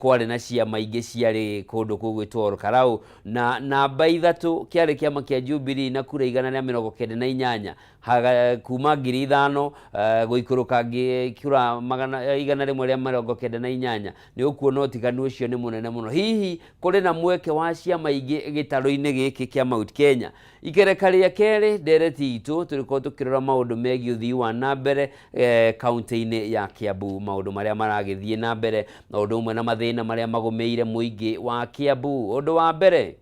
Kwarĩ na ciama ingĩ ciarĩ kũndũ kũgwĩtwo Olkalau. Na namba 3 kĩarĩ kĩama kĩa Jubilee na kura 198, kuma 5000 gũikũrũka kura 198. Nĩ ũkuona ũtiganu ũcio nĩ mũnene mũno. Hihi kũrĩ na mweke wa ciama ingĩ gĩtarũ-inĩ gĩkĩ kĩa Mount Kenya? Ikereka rĩa kerĩ ndereti itũ tũrĩkorwo tũkĩrora maũndũ megiĩ ũthii wa na mbere kaunti-inĩ ya Kiambu, maũndũ marĩa maragĩthiĩ na mbere na ũndũ ũmwe na mathĩna marĩa magũmĩire mũingĩ wa Kiambu. Ũndũ wa mbere,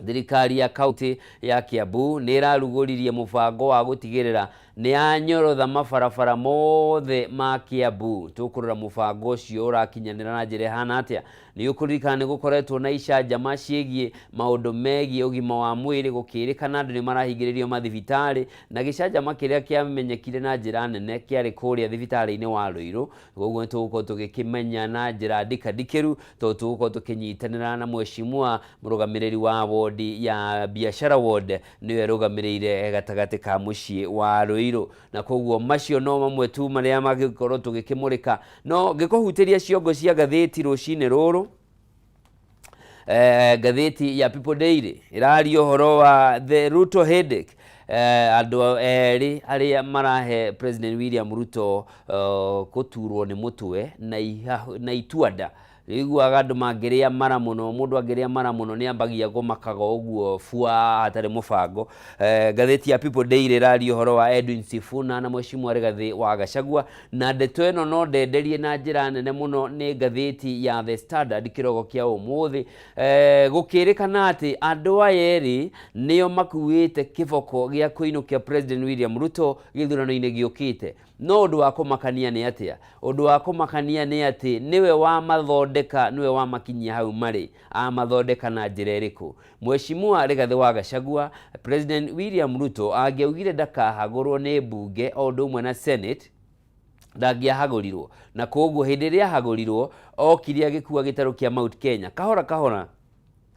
thirikari ya kaunti ya Kiambu nĩ ĩrarugũririe mũbango wa gũtigĩrĩra nĩ yanyorotha mabarabara mothe ma Kiambu. Tũkũrora mũbango ũcio ũrakinyanĩra na njĩra ĩhana atĩa. Nĩ ũkũririkana nĩ gũkoretwo na icanjama ciĩgiĩ maũndũ megiĩ ũgima wa mwĩrĩ, gũkĩrĩkana andũ nĩ marahingĩrĩrio mathibitarĩ, na gĩcanjama kĩrĩa kĩamenyekire na njĩra nene kĩarĩ kũrĩa thibitarĩ-inĩ wa Ruiru. Koguo nĩ tũgũkorwo tũgĩkĩmenya na njĩra ndikandikĩru, tondũ tũgũkorwo tũkĩnyitanĩra na mheshimiwa mũrũgamĩrĩri wa wodi ya Biashara Ward, nĩwe ĩrũgamĩrĩire gatagatĩ ka mũciĩ wa Ruiru. Na koguo macio no mamwe tu marĩa mangĩkorwo tũgĩkĩmũrĩka. No ngĩkũhutĩria ciongo cia ngathĩti rũcinĩ rũrũ, ngathĩti ya People Daily ĩraria ũhoro wa the Ruto headache, andũ erĩ arĩa marahe President William Ruto gũturwo nĩ mũtwe na ituanda. Rĩiguaga andũ mangĩrĩa mara mũno, mũndũ angĩrĩa mara mũno nĩ ambagia kũmakaga ũguo bua hatarĩ mũbango. Ngathĩti ya People Daily ĩraria ũhoro wa Edwin Sifuna na Mheshimiwa Rigathĩ wa Gachagua, na ndeto ĩno no ndenderie na njĩra nene mũno nĩ ngathĩti ya The Standard kĩroko kĩa ũmũthĩ. Gũkĩrĩkana atĩ andũ aya erĩ nĩo makuĩte kĩboko gĩa kũinũkia President William Ruto gĩthurano-inĩ gĩũkĩte. No ũndũ wa kũmakania nĩ atĩa? Ũndũ wa kũmakania nĩ atĩ nĩwe wamathondeka, nĩwe wamakinyia hau marĩ. Amathondeka na njĩra ĩrĩkũ? Mheshimiwa Rigathĩ wa Gachagua, President William Ruto angĩaugire ndakahagũrwo nĩ mbunge o ũndũ ũmwe na Senate, ndangĩahagũrirwo. Na koguo hĩndĩ ĩrĩa ahagũrirwo, okire agĩkua gĩtarũ kĩa Mount Kenya kahora kahora,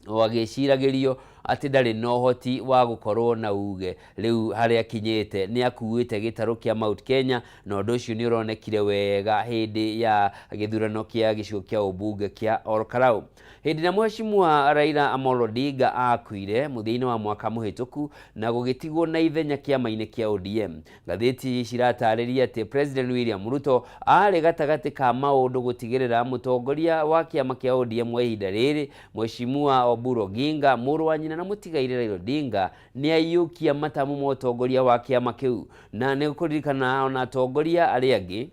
o agĩciragĩrio atĩ ndarĩ na ũhoti wa gũkorwo na uge. Rĩu harĩa akinyĩte nĩ akuĩte gĩtarũ kĩa Mount Kenya, na ũndũ ũcio nĩ ũronekire wega hĩndĩ ya gĩthurano kĩa gĩcigo kĩa ũmbunge kĩa Olkalau. Hĩndĩ ĩrĩa Mheshimiwa Raila Amolo Odinga akuire mũthia-inĩ wa mwaka mũhĩtũku na gũgĩtigwo na ithenya kĩama-inĩ kĩa ODM, Ngathĩti ciratarĩria atĩ President William Ruto arĩ gatagatĩ ka maũndũ gũtigĩrĩra mũtongoria wa kĩama kĩa ODM wa ihinda rĩrĩ, Mheshimiwa Oburu Oginga, mũrũ wa nyina na mũtigairĩ Raila Odinga, nĩ aiyũkia matamu ma ũtongoria wa kĩama kĩu. Na nĩ ũkũririkana ona atongoria arĩa angĩ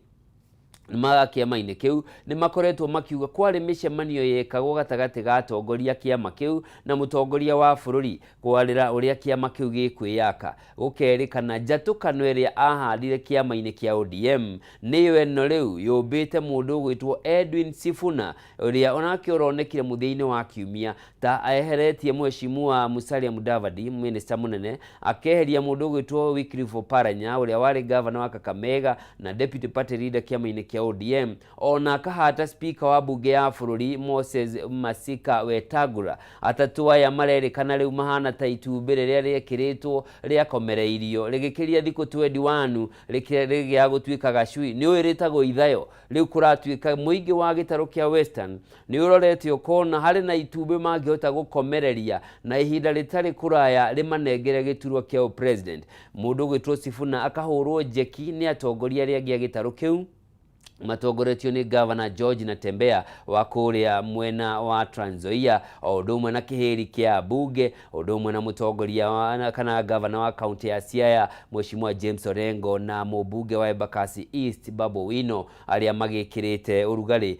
ma kĩama-inĩ kĩu nĩ makoretwo makiuga kwarĩ mĩcemanio yekagwo gatagatĩ ga atongoria a kĩama kĩu na mũtongoria wa bũrũri kwarĩra ũrĩa kĩama kĩu gĩkwĩyaka. Gũkerĩkana njatũkano ĩrĩa ahandire kĩama-inĩ kĩa ODM nĩyo ĩno rĩu yũmbĩte mũndũ ũgwĩtwo Edwin Sifuna, ũrĩa onake ũronekire mũthia-inĩ wa kiumia ta eheretie Mheshimiwa Musalia Mudavadi, minista mũnene, akeheria mũndũ ũgwĩtwo Wycliffe Oparanya ũrĩa warĩ gavana wa Kakamega na deputy party leader kĩama-inĩ kĩa ODM, ona akahata speaker wa mbunge ya bũrũri Moses Masika Wetangula. Atatũ aya marerĩkana rĩu mahana ta itumbĩ rĩrĩa rĩekĩrĩtwo rĩakomereirio rĩgĩkĩria thikũ 21 rĩgĩaga gũtuĩka gacui. Nĩ ũĩ rĩtagwo ithayo. Rĩu kũratuĩka mũingĩ wa gĩtarũ kĩa Western nĩ ũrorete ũkona harĩ na itumbĩ mangĩhota gũkomereria na ihinda rĩtarĩ kũraya rĩmanengere gĩturwa kĩa ũpresident. Mũndũ ũgwĩtwo Sifuna akahũrwo njeki nĩ atongoria arĩa angĩ a gĩtarũ kĩu matongoretio nĩ Gavana George Natembeya wa kũrĩa mwena wa Trans Nzoia, o ũndũ ũmwe na kĩhĩri kĩa mbunge, ũndũ ũmwe na mũtongoria wa, kana gavana wa kaunti ya Siaya Mheshimiwa James Orengo na mũmbunge wa Embakasi East Babu Owino, arĩa magĩkĩrĩte ũrugarĩ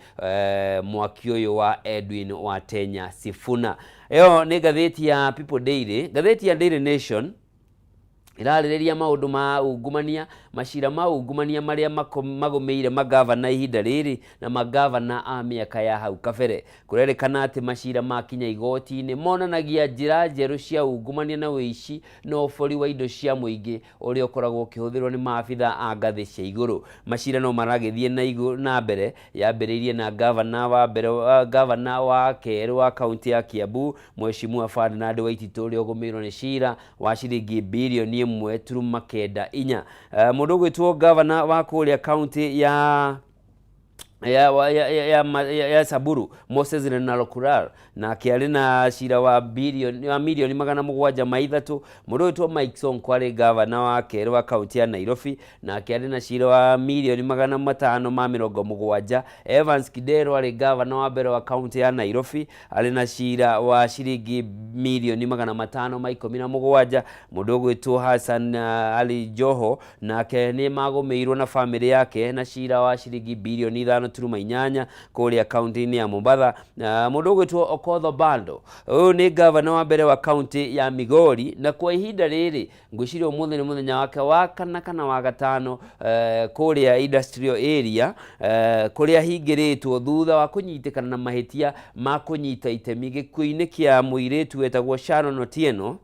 mwaki ũyũ wa Edwin Watenya Sifuna. Ĩyo nĩ ngathĩti ya People Daily. Ngathĩti ya Daily Nation ĩrarĩrĩria maũndũ ma ungumania, macira ma ungumania marĩa magũmĩire magavana ihinda rĩrĩ na magavana a mĩaka ya hau kabere. Kũrerĩkana atĩ macira makinya igoti-inĩ monanagia njĩra njerũ cia ungumania na ũici na ũbori wa indo cia mũingĩ ũrĩa ũkoragwo ũkĩhũthĩrwo nĩ maabitha a ngathĩ cia igũrũ. Macira no maragĩthiĩ na mbere, yambĩrĩirie na gavana wa mbere, gavana wa kerĩ wa kaunti ya Kiambu Mheshimiwa Ferdinand Waititu ũrĩa ũgũmĩirwo nĩ cira wa ciringi birioni 1.94. Mũndũ ũgwĩtwo gavana wa kũrĩa kaunti ya ya Samburu Moses Lenolkulal, nake arĩ na cira wa bilioni wa milioni 703. Mũndũ wĩtwo Mike Sonko arĩ gavana wa kerĩ wa kaunti ya Nairobi, nake arĩ na cira wa milioni 570. Evans Kidero arĩ gavana wa mbere wa kaunti ya Nairobi, arĩ na cira wa ciringi milioni 517. Mũndũ ũgwĩtwo Hassan Ali Joho nake nĩ magũmĩirwo na famĩlĩ yake na cira wa ciringi bilioni 5.8 kũrĩa kaunti-inĩ ya Mombatha. Mũndũ ũgwĩtwo Okoth Obado, ũyũ nĩ gavana wa mbere wa kaunti ya Migori, na kwa ihinda rĩrĩ ngwĩciria ũmũthĩ nĩ mũthenya wake wa kana kana wa gatano kũrĩa industrial area kũrĩa ahingĩrĩtwo thutha wa kũnyitĩkana na mahĩtia ma kũnyita itemi gĩkuũ-inĩ kĩa mũirĩtu wetagwo Sharon Otieno,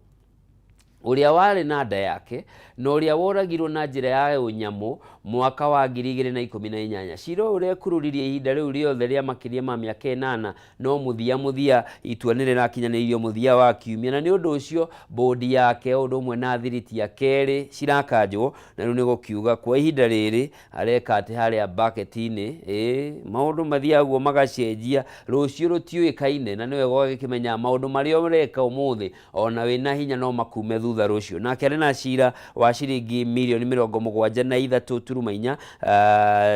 ũrĩa warĩ na nda yake na ũrĩa woragirwo na njĩra ya ũnyamũ mwaka wa 2018. Cira ũyũ ũrekururirie ihinda rĩu rĩothe rĩa makĩria ma mĩaka 8, no mũthia mũthia itua nĩ rĩrakinyanĩirio mũthia wa kiumia, na nĩ ũndũ ũcio bodi yake o ũndũ ũmwe na thiriti ya kerĩ cirakanjwo, na rĩu nĩ gũkiuga kwa ihinda rĩrĩ areka atĩ harĩa bucket-inĩ. Ĩĩ, maũndũ mathiaga ũguo magacenjia, rũciũ rũtiũĩkaine, na nĩwe ũgagĩkĩmenya maũndũ marĩa ũreka ũmũthĩ ona wĩna hinya no makume thutha rũciũ. Nake arĩ na cira wa ciringi milioni 73.4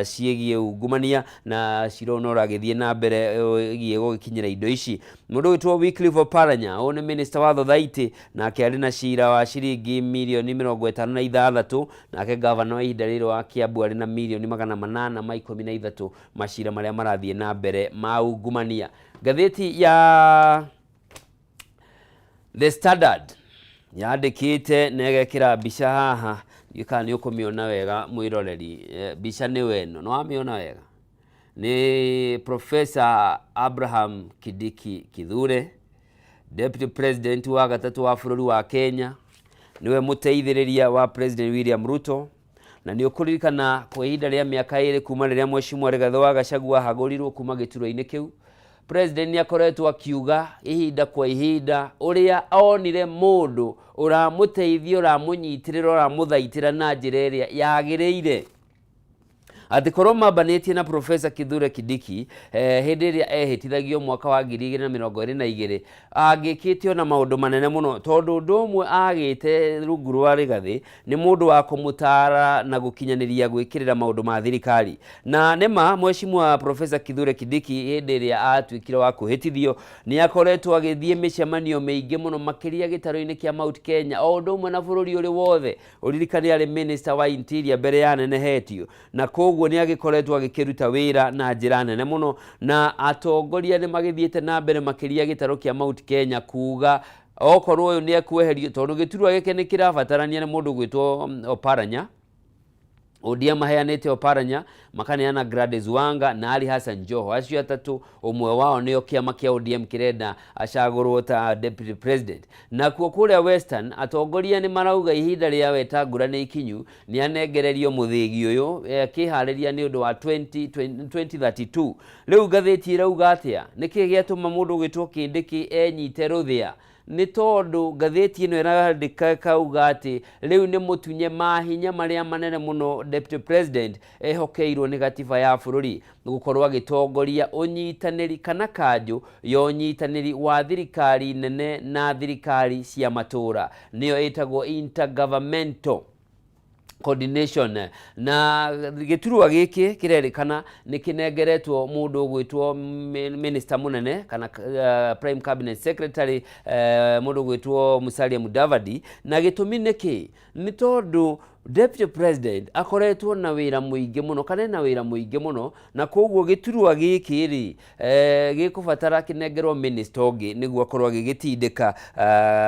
ciĩgiĩ ungumania, na cira ũyũ no ũragĩthiĩ na mbere wĩgiĩ gũgĩkinyĩra indo ici. Mũndũ wĩtwo Wycliffe Oparanya, ũyũ nĩ minister wa thothaitĩ, nake arĩ na cira wa ciringi milioni 56. Nake gavana wa ihinda rĩrĩ wa Kiambu arĩ na milioni 813, macira marĩa marathiĩ na mbere ma ungumania. Ngathĩti ya The Standard yandĩkĩte na ĩgekĩra mbica haha, ndiũĩ kana nĩ ũkũmĩona wega mwĩroreri. Mbica nĩyo ĩno, nĩ wamĩona wega? Nĩ Professor Abraham Kindiki Kithure, Deputy President wa gatatũ wa bũrũri wa Kenya, nĩwe mũteithĩrĩria wa President William Ruto, na nĩ ũkũririkana kwa ihinda rĩa mĩaka 2 kuma rĩrĩa Mheshimiwa Rigathĩ wa Gachagua ahagũrirwo kuma gĩturwa-inĩ kĩu, President nĩ akoretwo akiuga ihinda kwa ihinda ũrĩa onire mũndũ ũramũteithia, ũramũnyitĩrĩra, ũramũthaitĩra na njĩra ĩrĩa yagĩrĩire, atĩ korwo mambanĩtie na Professor Kithure Kindiki hĩndĩ ĩrĩa ehĩtithagio mwaka wa 2022, angĩkĩte ona maũndũ manene mũno, tondũ ũndũ ũmwe agĩte rungu rwa Rigathĩ nĩ mũndũ wa kũmũtara na gũkinyanĩria gwĩkĩrĩra maũndũ ma thirikari. Na nĩma Mheshimiwa Professor Kithure Kindiki hĩndĩ ĩrĩa atuĩkire wa kwĩhĩtithio nĩ akoretwo agĩthiĩ mĩcemanio mĩingĩ mũno makĩria gĩtarũ-inĩ kĩa Mount Kenya o ũndũ ũmwe na bũrũri ũrĩ wothe. Ũririkane arĩ minister wa interior mbere ya anenehetio, na koguo nĩ agĩkoretwo agĩkĩruta wĩra na njĩra nene mũno, na atongoria nĩ magĩthiĩte na mbere makĩria gĩtarũ kĩa Mount Kenya kuga okorwo ũyũ nĩ ekweherio, tondũ gĩturwa gĩkĩ nĩ kĩrabatarania nĩ mũndũ gwĩtwo Oparanya. ODM maheanĩte Oparanya, makaneana Gladys Wanga na Ali Hassan Joho. Acio atatũ ũmwe wao nĩo kĩama kĩa ODM kĩrenda acagũrwo ta deputy president. Nakuo kũrĩa Western atongoria nĩ marauga ihinda rĩa Wetangula nĩ ikinyu, nĩ anengererio mũthĩgi ũyũ akĩharĩria nĩ ũndũ wa 2032. Rĩu ngathĩti ĩrauga atĩa? Nĩkĩ gĩatũma mũndũ ũgwĩtwo Kindiki enyite rũthĩa? Nĩ tondũ ngathĩti ĩno ĩrandĩka ĩkauga atĩ rĩu nĩ mũtunye mahinya marĩa manene mũno deputy president ehokeirwo nĩ gatiba ya bũrũri, gũkorwo agĩtongoria ũnyitanĩri kana kanjũ ya ũnyitanĩri wa thirikari nene na thirikari cia matũra, nĩyo ĩtagwo intergovernmental coordination. Na gĩturwa gĩkĩ kĩrerĩkana nĩ kĩnengeretwo mũndũ ũgwĩtwo minister mũnene kana prime cabinet secretary, mũndũ ũgwĩtwo Musalia Mudavadi. Na gĩtũmi nĩ kĩ? Nĩ tondũ deputy president akoretwo na wĩra mũingĩ mũno kana ena wĩra mũingĩ mũno, na koguo gĩturwa gĩkĩ rĩ gĩkũbatara kĩnengerwo minister ũngĩ nĩguo akorwo agĩgĩtindĩka,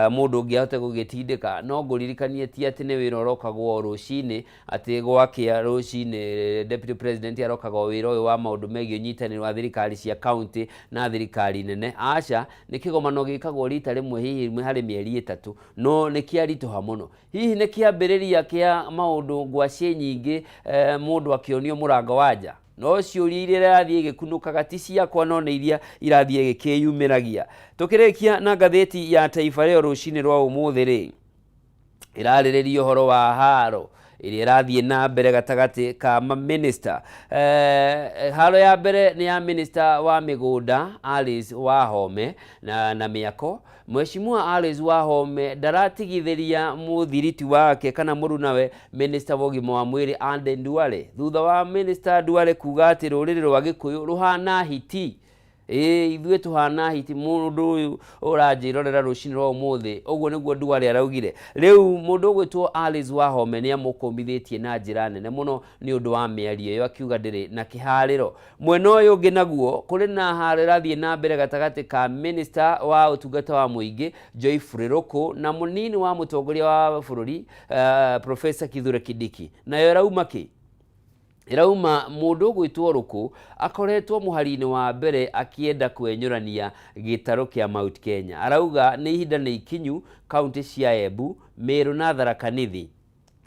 mũndũ ũngĩ ahote gũgĩtindĩka. No ngũririkanie ti atĩ nĩ wĩra ũrokagwo o rũcinĩ, atĩ gwakĩa rũcinĩ deputy president arokaga o wĩra ũyũ wa maũndũ megiĩ ũnyitanĩri wa thirikari cia county na thirikari nene. Aca, nĩ kĩgomano gĩkagwo rita rĩmwe hihi harĩ mĩeri 3, no nĩ kĩaritũha mũno. Hihi nĩ kĩambĩrĩria kĩa maũndũ ngwacĩ nyingĩ, mũndũ akĩonio mũrango wa nja? No ciũria iria irathiĩ igĩkunũkaga ti ciakwa, no nĩ iria irathiĩ igĩkĩyumĩragia. Tũkĩrĩkia na ngathĩti ya Taifa Leo rũcinĩ rwa ũmũthĩ rĩ, ĩrarĩrĩria ũhoro wa haro. Ĩrĩa ĩrathiĩ na mbere gatagatĩ ka maminista. Haro ya mbere nĩ ya minista wa mĩgũnda Alice Wahome na mĩako. Mheshimiwa Alice Wahome ndaratigithĩria mũthiriti wake kana mũrunawe minista wa ũgima wa mwĩrĩ Aden Duale, thutha wa minista Duale kuga atĩ rũrĩrĩ rwa Gĩkũyũ rũhana hiti. Ĩĩ, ithuĩ tũhana hiti. Mũndũ ũyũ ũranjĩrorera rũcinĩ rwa ũmũthĩ, ũguo nĩguo Duale araugire. Rĩu mũndũ ũgwĩtwo Alice Wahome nĩ amũkũmithĩtie na njĩra nene mũno nĩ ũndũ wa mĩario ĩyo, akiuga ndĩrĩ na kĩharĩro. Mwena ũyũ ũngĩ naguo kũrĩ na haro ĩrathiĩ na mbere gatagatĩ ka minista wa ũtungata wa mũingĩ Geoffrey Ruku na mũnini wa mũtongoria wa bũrũri Professor Kithure Kindiki. Nayo ĩrauma kĩ? Ĩrauma mũndũ ũgwĩtwo Ruku akoretwo mũhari-inĩ wa mbere akĩenda kwenyũrania gĩtarũ kĩa Mount Kenya. Arauga nĩ ihinda nĩ ikinyu kaunti cia Embu, Meru na Tharaka Nithi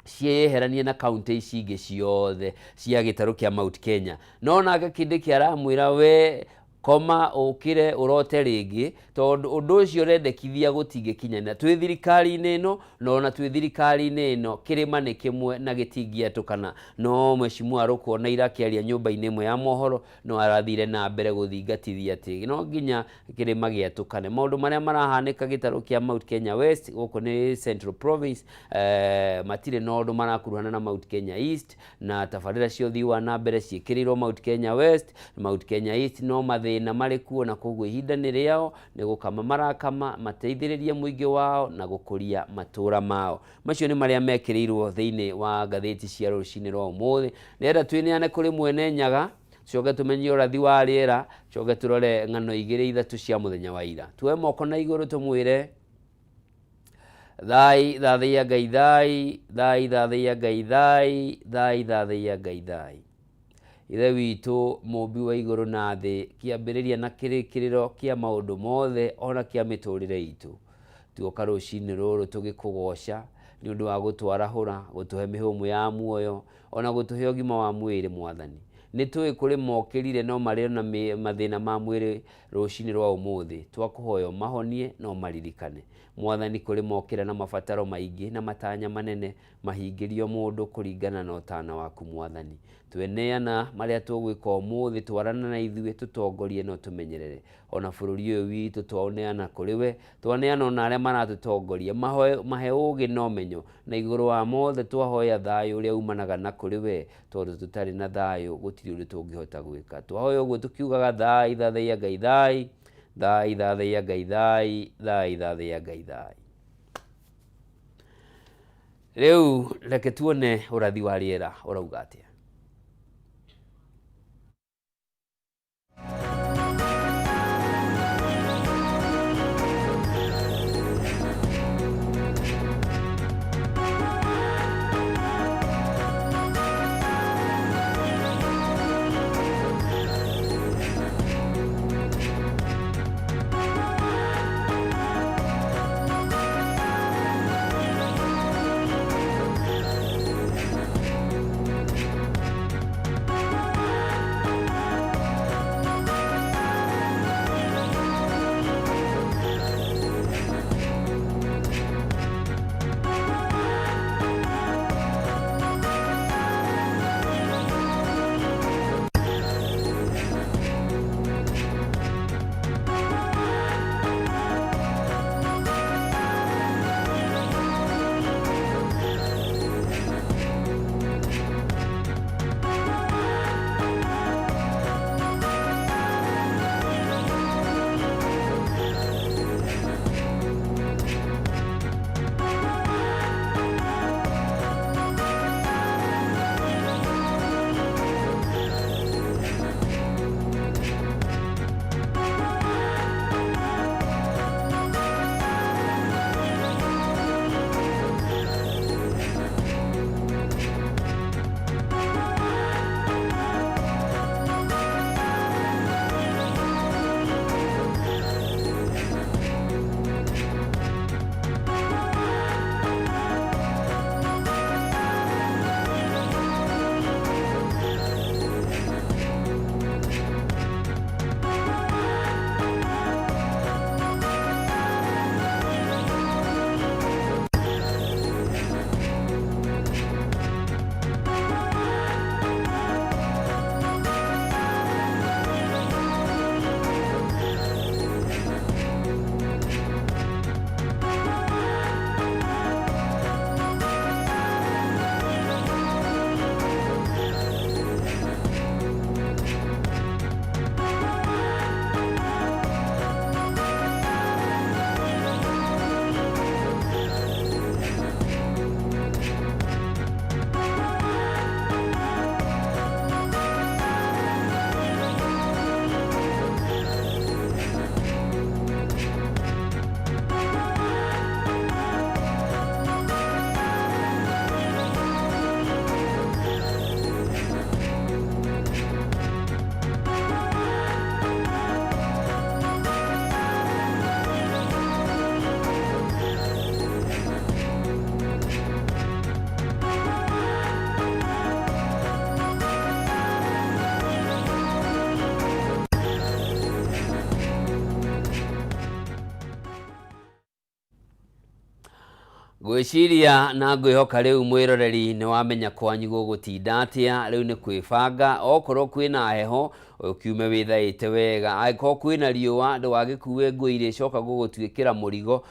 ciĩyeheranie na kaunti ici ingĩ ciothe cia gĩtarũ kĩa Mount Kenya. No nake Kindiki aramwĩra, we koma ũkĩre ũrote rĩngĩ, tondũ ũndũ ũcio ũrendekithia gũtingĩkinyanĩra. Twĩ thirikari-inĩ ĩno, na ona twĩ thirikari-inĩ ĩno, kĩrĩma nĩ kĩmwe na gĩtingĩatũkana. No Mheshimiwa Ruku ona ira akĩaria nyũmba-inĩ ĩmwe ya mohoro no arathire na mbere gũthingatithia atĩ no nginya kĩrĩma gĩatũkane. Maũndũ marĩa marahanĩka gĩtarũ kĩa Mount Kenya West, gũkũ nĩ Central Province, matirĩ na ũndũ marakuruhana na Mount Kenya East, na tabarĩra cia ũthii wa na mbere ciĩkĩrĩirwo Mount Kenya West. Mount Kenya East no mathĩna marĩ kuo, na koguo ihinda nĩ rĩao, nĩ gũkama marakama mateithĩrĩrie mũingĩ wao na gũkũria matũra mao. Macio nĩ marĩa mekĩrĩirwo thĩinĩ wa ngathĩti cia rũcinĩ rwa ũmũthĩ. Nĩenda twĩneane kũrĩ mwene Nyaga, tucoke tũmenye ũrathi wa rĩera, tucoke tũrore ng'ano igĩrĩ ithatũ cia mũthenya wa ira. Tuoe moko na igũrũ tũmwĩre thai thathaiya Ngai, thai thai thathaiya Ngai, thai thai thathaiya Ngai, thai. Ithe witũ mũmbi wa igũrũ na thĩ, kĩambĩrĩria na kĩrĩkĩrĩro kĩa maũndũ mothe ona kĩa mĩtũrĩre itũ, tuoka rũcinĩ rũrũ tũgĩkũgoca nĩ ũndũ wa gũtwarahũra, gũtũhe mĩhũmũ ya muoyo, ona gũtũhe ũgima wa mwĩrĩ. Mwathani, nĩ tũĩ kũrĩ mokĩrire no marĩ na mathĩna ma mwĩrĩ rũcinĩ rwa ũmũthĩ, twakũhoya ũmahonie no maririkane. Mwathani, kũrĩ mokĩra na mabataro maingĩ na matanya manene, mahingĩrio mũndũ kũringana na ũtana waku. Mwathani, tweneana marĩa tũgwĩka ũmũthĩ, twarana na ithuĩ, tũtongorie na ũtũmenyerere. Ona bũrũri ũyũ witũ twaũneana kũrĩ we, twaneana ona arĩa maratũtongoria, mahe ũgĩ na ũmenyo, na igũrũ wa mothe twahoya thayũ ũrĩa umanaga na kũrĩ we, tondũ tũtarĩ na thayũ gũtirĩ ũndũ tũngĩhota gwĩka. Twahoya ũguo tũkiugaga thai thathaiya Ngai, thai thai thathaiya Ngai, thai thai thathaiya Ngai, thai. Rĩu reke tuone ũrathi wa rĩera ũrauga atĩa. Ngwĩciria na ngwĩhoka rĩu mwĩroreri nĩ wamenya kwanyu gũgũtinda atĩa. Rĩu nĩ kwĩbanga, okorwo kwĩna heho ũkiume wĩthaĩte wega, angĩkorwo kwĩna riũa ndũgagĩkue nguo irĩcoka gũgũtuĩkĩra mũrigo.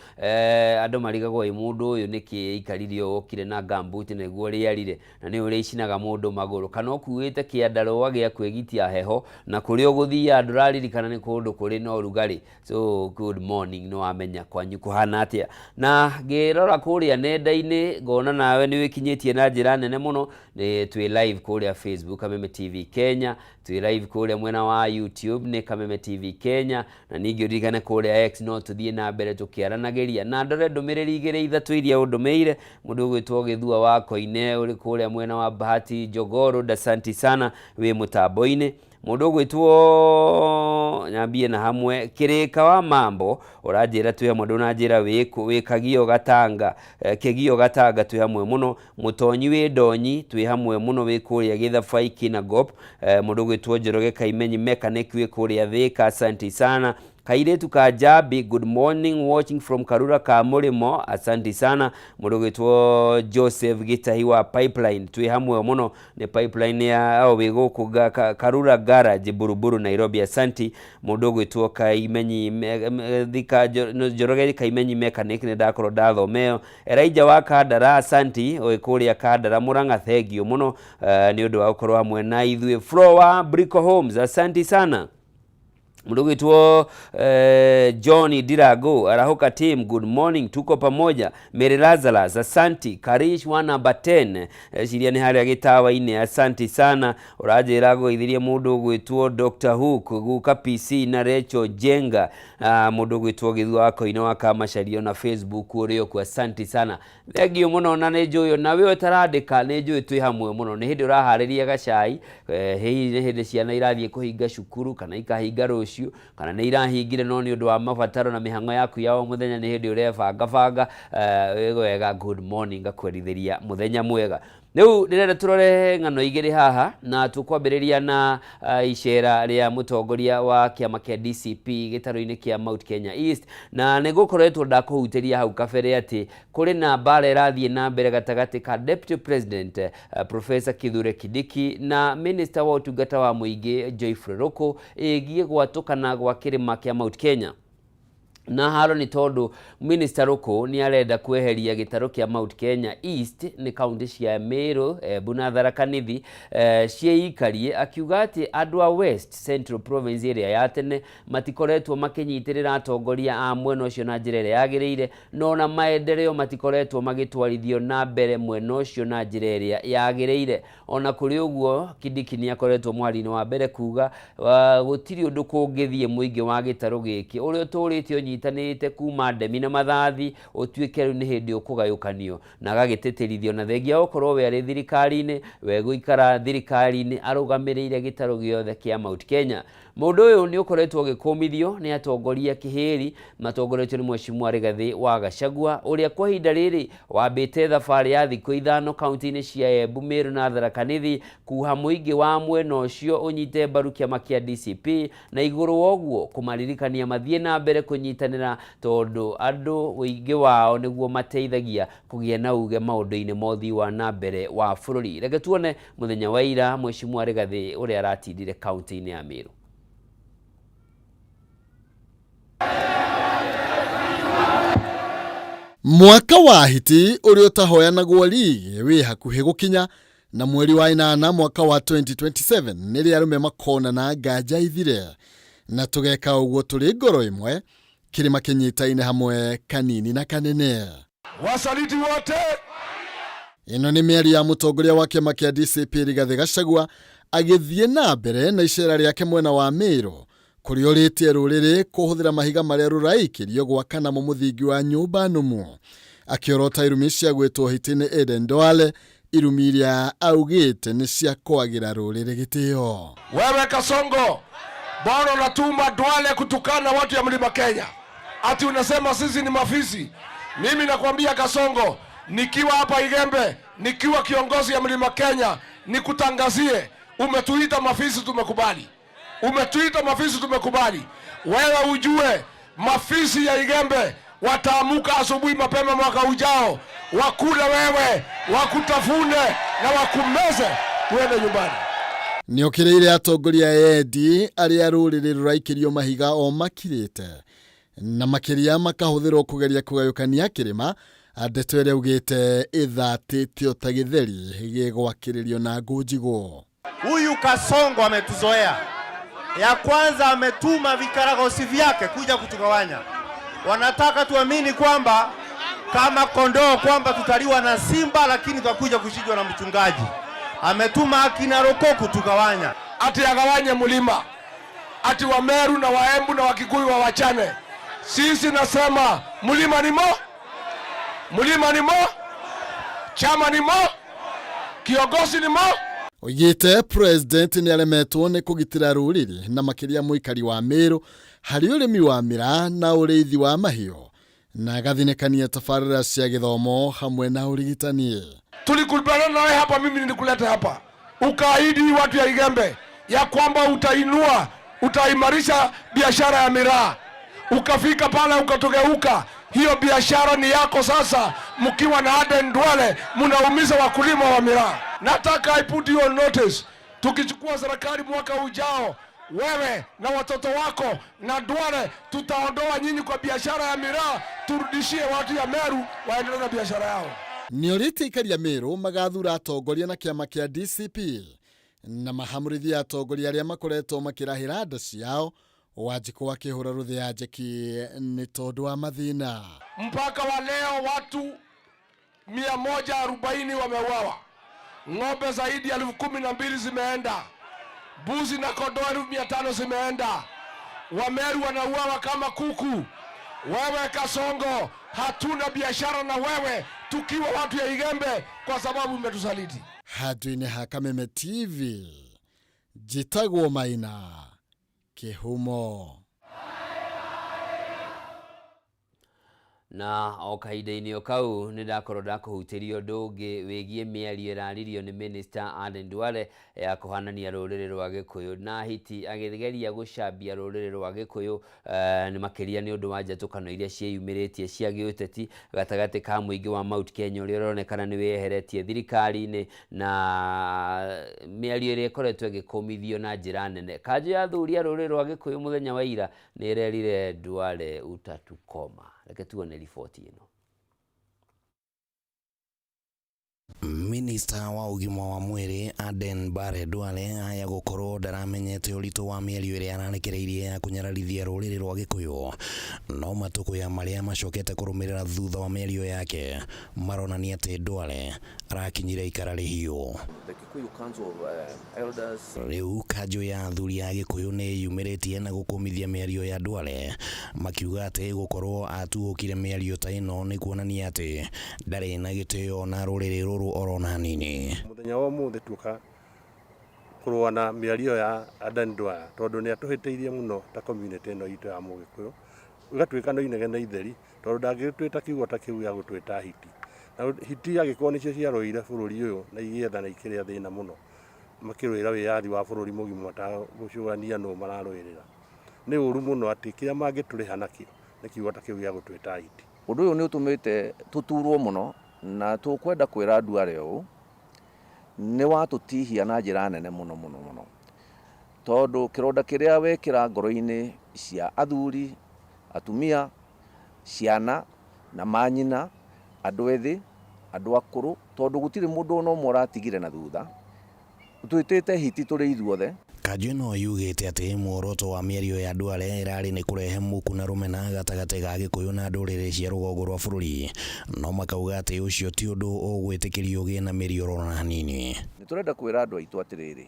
Andũ marigagwo ĩ mũndũ ũyũ nĩkĩ aikarire ũũ okire na gumboot nĩguo rĩarire na nĩ ũrĩa icinaga mũndũ magũrũ, kana ũkuĩte kĩandarũa gĩa kwĩgitia heho na kũrĩa ũgũthiaga ndũraririkana nĩ kũndũ kũrĩ na ũrugarĩ. So good morning, nĩ wamenya kwanyu kũhana atĩa. Na ngĩrora kũrĩa nenda-inĩ ngona nawe nĩ wĩkinyĩtie na njĩra nene mũno. Nĩ twĩ live kũrĩa Facebook Kameme TV Kenya, twĩ live kũrĩa mwena wa YouTube nĩ Kameme TV Kenya, na ningĩ ũririkane kũrĩa X no tũthiĩ na mbere tũkĩaranagĩria. Na ndore ndũmĩrĩri igĩrĩ ithatũ iria ũndũmĩire. Mũndũ ũgwĩtwo Gĩthua wa Koine ũrĩ kũrĩa mwena wa Bahati Jogoo, asanti sana wĩ mũtambo-inĩ. Mũndũ ũgwĩtwo nyambie na hamwe Kĩrĩka wa Mambo ũranjĩra twĩ hamwe, ndũnanjĩra wĩ Kagio Gatanga, Kĩgio Gatanga twĩ hamwe mũno. Mũtonyi wĩ Ndonyi twĩ hamwe mũno wĩ kũrĩa Gĩthabai Kinangop. Mũndũ ũgwĩtwo Njoroge Kaimenyi mechanic wĩ kũrĩa Thĩka, asanti sana. Kairĩtu ka Jambi, good morning, watching from Karura ka Mũrĩmo, asanti sana. Mũndũ ũgwĩtwo Joseph Gĩtahi wa Pipeline twĩ hamwe mũno, nĩ Pipeline ya o wĩ gũkũ Karura Garage Buruburu Nairobi, asanti. Mũndũ ũgwĩtwo Kaimenyi Thika Njoroge Kaimenyi mechanic nĩ ndakorwo ndathomeo. Elijah wa Kandara, asanti wĩ kũrĩa Kandara Mũrang'a, thengiũ mũno nĩ ũndũ wa gũkorwo hamwe na ithuĩ. Flo wa Brico Homes, asanti sana. Mũndũ ũgwĩtwo John Dirago Arahuka team, good morning, tuko pamoja. Mary Lazarus, asanti. Karish wa number 10, ciria nĩ harĩa gĩtawa-inĩ, asanti sana. Ũranjĩra ngũgeithirie mũndũ ũgwĩtwo Dr. Hook Guka PC na Rachel Jenga, mũndũ ũgwĩtwo Gĩthua wa Koine wa Kamacharia na Facebook ũrĩ okuo, asanti sana, thengiũ mũno. Na nĩ njũĩ na we ũtarandĩka, nĩ njũĩ twĩ hamwe mũno. Nĩ hĩndĩ ũraharĩria gacai, hihi nĩ hĩndĩ ciana irathiĩ kũhinga cukuru kana ikahinga rũciũ kana nĩ irahingire, no nĩ ũndũ wa mabataro na mĩhang'o yaku ya o mũthenya nĩ hĩndĩ ũrebanga banga. Wĩ wega, good morning, ngakwerithĩria mũthenya mwega. Rĩu ndĩrenda tũrore ng'ano igĩrĩ haha, na tũkwambĩrĩria na icera rĩa mũtongoria wa kĩama kĩa DCP gĩtarũ-inĩ kĩa Mount Kenya East. Na nĩ gũkoretwo ndakũhutĩria hau kabere atĩ kũrĩ na mbara ĩrathiĩ na mbere gatagatĩ ka Deputy President Professor Kithure Kindiki na Minister wa ũtungata wa mũingĩ Geoffrey Ruku ĩgiĩ gwatũkana gwa kĩrĩma kĩa Mount Kenya. Na haro nĩ tondũ Minister Ruku nĩ arenda kweheria gĩtarũ kĩa Mount Kenya East, nĩ kaunti cia Meru, Embu na Tharaka Nithi, ciĩikarie, akiuga atĩ andũ a West Central Province ĩrĩa ya tene matikoretwo makĩnyitĩrĩra atongoria a mwena ũcio na njĩra ĩrĩa yagĩrĩire, no na maendeleo matikoretwo magĩtwarithio na mbere mwena ũcio na njĩra ĩrĩa yagĩrĩire. Ona kũrĩ ũguo, Kindiki nĩ akoretwo mwari-inĩ wa mbere kuga gũtirĩ ũndũ kũngĩthiĩ mũingĩ wa gĩtarũ gĩkĩ ũrĩa ũtũrĩte ũnyitanĩte kuma ndemi na mathathi ũtuĩke rĩu nĩ hĩndĩ ũkũgayũkanio, na agagĩtĩtĩrithio na thengia gũkorwo we arĩ thirikari-inĩ, we gũikara thirikari-inĩ arũgamĩrĩire gĩtarũ gĩothe kĩa Mount Kenya. Mũndũ ũyũ nĩ ũkoretwo ũgĩkũmithio nĩ atongoria kĩhĩri matongoretio nĩ Mheshimiwa Rigathĩ wa Gachagua, ũrĩa kwa ihinda rĩrĩ wambĩte thabarĩ ya thikũ 5 kaunti-inĩ cia Embu, Meru na Tharaka Nithi kuha mũingĩ wa mwena ũcio ũnyite mbaru kĩama kĩa DCP, na igũrũ wa ũguo kũmaririkania mathiĩ na mbere kũnyitanĩra tondũ andũ ũingĩ wao nĩguo mateithagia kũgĩa na uge maũndũ-inĩ ma ũthii wa na mbere wa bũrũri. Reke tuone mũthenya wa ira Mheshimiwa Rigathĩ ũrĩa aratindire kaunti-inĩ ya Meru. Mwaka wa hiti ũrĩa ũtahoyanagwo ligi wĩ hakuhĩ gũkinya, na mweri wa 8 mwaka wa 2027 nĩrĩ arũme makonana nganja ithire, na tũgeka ũguo tũrĩ ngoro ĩmwe, kĩrĩma kĩnyitaine hamwe kanini na kanene. Wasaliti wote. Ĩno nĩ mĩario ya mũtongoria wa kĩama kĩa DCP Rigathĩ Gachagua agĩthiĩ na mbere na icera rĩake mwena wa Meru, kũrĩa ũrĩtie rũrĩrĩ kũhũthĩra mahiga marĩa rũraikĩrio gwaka namo mũthingi wa nyũmba nũmu, akĩorota irumi cia gwĩtwo hiti nĩ Aden Duale, irumi iria augĩte nĩ cia kwagĩra rũrĩrĩ gĩtĩo. Wewe Kasongo, bora unatuma Duale kutukana watu ya Mlima Kenya, ati unasema sisi ni mafisi. Mimi nakwambia Kasongo, nikiwa hapa Igembe, nikiwa kiongozi ya Mlima Kenya, nikutangazie, umetuita mafisi, tumekubali. Umetuita mafisi, tumekubali. Wewe ujue mafisi ya Igembe Wataamuka asubuhi mapema mwaka ujao, wakule wewe, wakutafune na wakumeze, uende nyumbani. Nĩ okĩrĩire atongoria endi arĩa rũrĩrĩ rũraikĩrio mahiga o makirĩte na makĩria makahũthĩrwo kũgeria kũgayũkania kĩrĩma, ndeto ĩrĩa augĩte ĩthatĩtio ta gĩtheri gĩgwakĩrĩrio na ngũ njigũ. Huyu Kasongo ametuzoea. Ya kwanza ametuma vikaragosi vyake kuja kutugawanya. Wanataka tuamini kwamba kama kondoo kwamba tutaliwa na simba, lakini tutakuja kuchinjwa na mchungaji. Ametuma akina Roko kutugawanya. Ati agawanye mlima, ati Wameru na Waembu na Wakikuyu wawachane. Sisi nasema mlima ni mo, mlima ni mo, chama ni mo, kiongozi ni mo. Oigĩte president nĩ aremetwo nĩ kũgitĩra rũrĩrĩ na makĩria mũikari wa Meru harĩ ũrĩmi wa mĩraa na ũrĩithi wa mahiũ na agathinĩkania tabarĩra cia gĩthomo hamwe na ũrigitani. Tulikubaliana nawe hapa, mimi nilikuleta hapa, ukaahidi watu ya Igembe ya kwamba utainua, utaimarisha biashara ya miraa. Ukafika pale ukatugeuka, hiyo biashara ni yako sasa. Mkiwa na Aden Duale mnaumiza wakulima wa miraa. Nataka I put you on notice, tukichukua serikali mwaka ujao, wewe na watoto wako na Duale tutaondoa nyinyi kwa biashara ya miraa, turudishie watu ya Meru waendelee na biashara yao. Nĩ orĩtie aikari a Meru magathura atongoria na kĩama kĩa DCP na mahamũrithie atongoria arĩa makoretwo makĩrahĩra nda ciao. Wanjikũ akĩhũra rũthĩ ya njeki nĩ tondũ wa mathĩna. Mpaka wa leo watu 140 wameuawa, ng'ombe zaidi ya 12,000 zimeenda, mbuzi na kondoo 5,000 zimeenda. Wameru wanauawa kama kuku. Wewe Kasongo, hatuna biashara na wewe tukiwa watu ya Igembe kwa sababu umetusaliti. Handũ-inĩ ha Kameme TV, njĩtagwo Maina Kĩhumo. Na o kahinda-inĩ o kau nĩ ndakorwo ndakũhutĩria ũndũ ũngĩ wĩgiĩ mĩario ĩraririo nĩ Minister Aden Duale ya kũhanania rũrĩrĩ rwa Gĩkũyũ na hiti, agĩgeria gũcambia rũrĩrĩ rwa Gĩkũyũ nĩ makĩria nĩ ũndũ wa njatũkano iria ciĩyumĩrĩtie cia gĩũteti gatagatĩ ka mũingĩ wa Mount Kenya ũrĩa ũronekana nĩ wĩyeheretie thirikari-inĩ, na mĩario ĩrĩa ĩkoretwo ĩgĩkũmithio na njĩra nene. Kanjũ ya athuri a rũrĩrĩ rwa Gĩkũyũ mũthenya wa ira nĩ ĩrerire Duale utatukoma. Reke tuone riboti ĩno. Minista wa ũgima wa mwĩrĩ Aden Bare Duale aya gũkorwo ndaramenyete ũritũ wa mĩario ĩrĩa ararekereirie ya kũnyararithia rũrĩrĩ rwa Gĩkũyũ, no matũkũya marĩa macokete kũrũmĩrĩra thutha wa mĩario yake maronania atĩ Duale arakinyire ikara rĩhiũ. The Kikuyu Council of Elders. Rĩu kanjũ ya athuri a Gĩkũyũ nĩ yumĩrĩtie na gũkũmithia mĩario ya Duale, makiuga atĩ gũkorwo atuũkire mĩario ta ĩno nĩ kuonania atĩ ndarĩ na gĩtĩo na rũrĩrĩ rũrũ orona hanini. Mũthenya wa ũmũthĩ tuoka kũrũa na mĩario ya Aden Duale tondũ nĩ atũhĩtĩirie mũno ta community ĩno itũ ya Mũgĩkũyũ, ĩgatuĩka no inegene itheri tondũ ndangĩtwĩta kiugo ta kĩu gĩa gũtwĩta hiti. Na hiti angĩkorwo nĩcio ciarũire bũrũri ũyũ na igĩetha na ikĩrĩa thĩna mũno makĩrũĩra wĩyathi wa bũrũri mũgima matagũcũrania nũ mararũĩrĩra. Nĩ ũru mũno atĩ kĩrĩa mangĩtũrĩha nakĩo nĩ kiugo ta kĩu gĩa gũtwĩta hiti. Ũndũ ũyũ nĩ ũtũmĩte tũturwo mũno na tũkwenda kwĩra Duale ũũ, nĩ watũtihia na njĩra nene mũno mũno mũno, tondũ kĩronda kĩrĩa wekĩra ngoro-inĩ cia athuri, atumia, ciana na manyina, andũ ethĩ, andũ akũrũ, tondũ gũtirĩ mũndũ ona ũmwe ũratigire na thutha. Twĩtĩte hiti tũrĩ ithuothe. Kanjũ ĩno yugĩte atĩ muoroto wa mĩario ya Duale ĩrarĩ nĩ kũrehe muku na rũmena gatagatĩ ga Gĩkũyũ na ndũrĩrĩ cia rũgongo rwa bũrũri, no makauga atĩ ũcio ti ũndũ ũgwĩtĩkĩrio ũgĩe na mĩri oro na hanini. Nĩ tũrenda kwĩra andũ aitũ atĩrĩrĩ,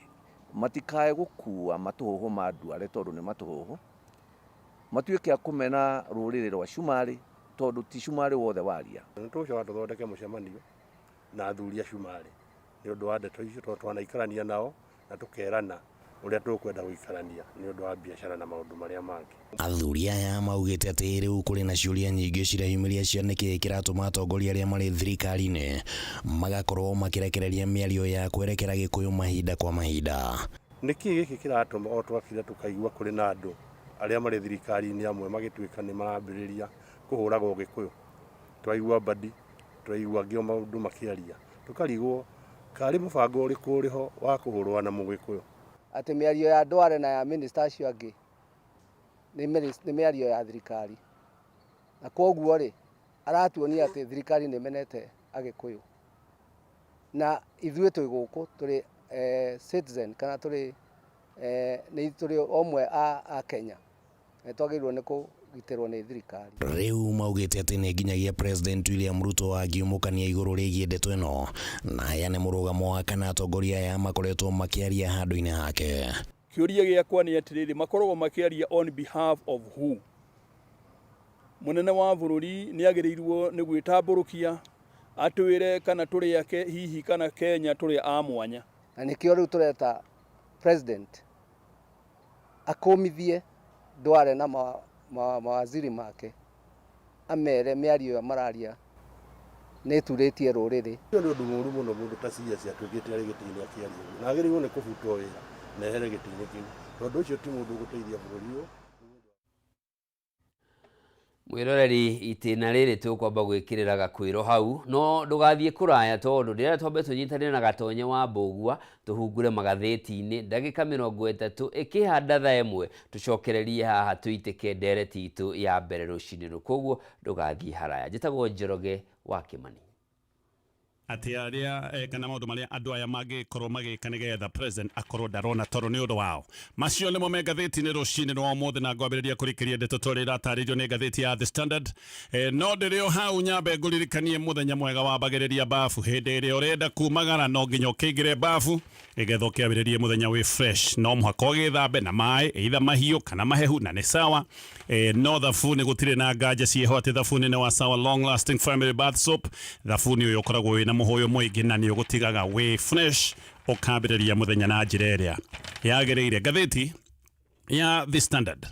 matikae gũkua matũhũhũ ma Duale tondũ nĩ matũhũhũ, matuĩke a kũmena rũrĩrĩ rwa Cumarĩ tondũ ti Cumarĩ wothe waria. Nĩ tũgũcoka tũthondeke mũcemanio na athuri a Cumarĩ nĩ ũndũ wa ndeto icio, tondũ twanaikarania nao na tũkerana ũrĩa tũkwenda gũikarania nĩ ũndũ wa biacara na maũndũ marĩa mangĩ. Athuri aya maugĩte atĩ rĩu kũrĩ na ciũria nyingĩ cireyumĩria cia nĩkĩĩ kĩratũma atongoria arĩa marĩ thirikari-inĩ magakorwo makĩrekereria mĩario ya kwerekera Gĩkũyũ mahinda kwa mahinda. Nĩkĩĩ gĩkĩ kĩratũma o twakira tũkaigua kũrĩ na andũ arĩa marĩ thirikari-inĩ amwe magĩtuĩka nĩ marambĩrĩria Kũhũraga Ũgĩkũyũ. Twaigua Mbadi, twaigua angĩ o maũndũ makĩaria, tũkarigwo karĩ mũbango ũrĩkũ ũrĩ ho wa kũhũrũa na Mũgĩkũyũ. Atĩ mĩario ya Duale na ya minister acio angĩ nĩ mĩario ya thirikari. Na kwoguo rĩ, aratuonia atĩ thirikari nĩ ĩmenete Agĩkũyũ. Na ithuĩ twĩ gũkũ tũrĩ citizen kana tũrĩ nĩ tũrĩ omwe a Akenya. Nĩ twagĩrĩirwo nĩ kũgitĩrwo nĩ thirikari. Rĩu maugĩte atĩ nĩ nginyagia President William Ruto angiumũkania igũrũ rĩgiĩ ndeto ĩno na aheane mũrũgamo wa kana atongoria aya makoretwo makĩaria handũ-inĩ hake. Kĩũria gĩakwa nĩ atĩrĩrĩ, makoragwo makĩaria on behalf of who? Mũnene wa bũrũri nĩ agĩrĩirwo nĩ gwĩtambũrũkia atwĩre kana tũrĩ ake hihi kana Kenya tũrĩ a mwanya. Na nĩkĩo rĩu tũreta President akũmithie Duale na mawaziri make amere mĩario ĩyo mararia nĩ ĩturĩtie rũrĩrĩ. Ũcio nĩ ũndũ mũru mũno mũndũ ta CS atuĩkĩte arĩ gĩtĩ-inĩ akĩaria ũguo, na agĩrĩirwo nĩ kũbutwo wĩra na ehere gĩtĩ-inĩ kĩu, tondũ ũcio ti mũndũ ũgũteithia bũrũri ũyũ. Mwĩroreri, itĩna rĩrĩ tũkwamba gwĩkĩrĩra gakwĩro hau, no ndũgathiĩ kũraya tondũ ndĩrenda twambe tũnyitanĩre na Gatonye wa Mbũgua tũhungure magathĩti-inĩ ndagĩka 30 ĩkĩhanda thaa 1 tũcokererie haha tũitĩke ndereti itũ ya mbere rũcinĩ rũrũ, koguo ndũgathiĩ haraya. Njĩtagwo Njoroge wa Kĩmani. Atĩ arĩa kana maũndũ marĩa andũ aya mangĩkorwo magĩka nĩgetha president akorwo ndarona toro nĩ ũndũ wao. Macio nĩmo me ngathĩti-inĩ rũcinĩ rwa ũmũthĩ, na ngwambĩrĩria kũrikĩria ndeto ta ũrĩa iratarĩrio nĩ ngathĩti ya The Standard. No ndĩrĩ o hau nyambe ngũririkanie mũthenya mwega wambagĩrĩria bafu. Hĩndĩ ĩrĩa ũrenda kumagara no nginya ũkĩingĩre bafu nĩgetha ũkĩambĩrĩrie mũthenya wĩ fresh. No mũhaka ũgĩthambe na maĩ either mahiũ kana mahehu, na nĩ sawa. No thabuni gũtirĩ na nganja ciĩho atĩ thabuni nĩ wa Sawa Long Lasting Family Bath Soap. Thabuni ũyũ ũkoragwo wĩna mũhũyũ mũingĩ na nĩ ũgũtigaga wĩ fresh ũkambĩrĩria mũthenya na njĩra ĩrĩa yagĩrĩire. Ngathĩti ya The Standard.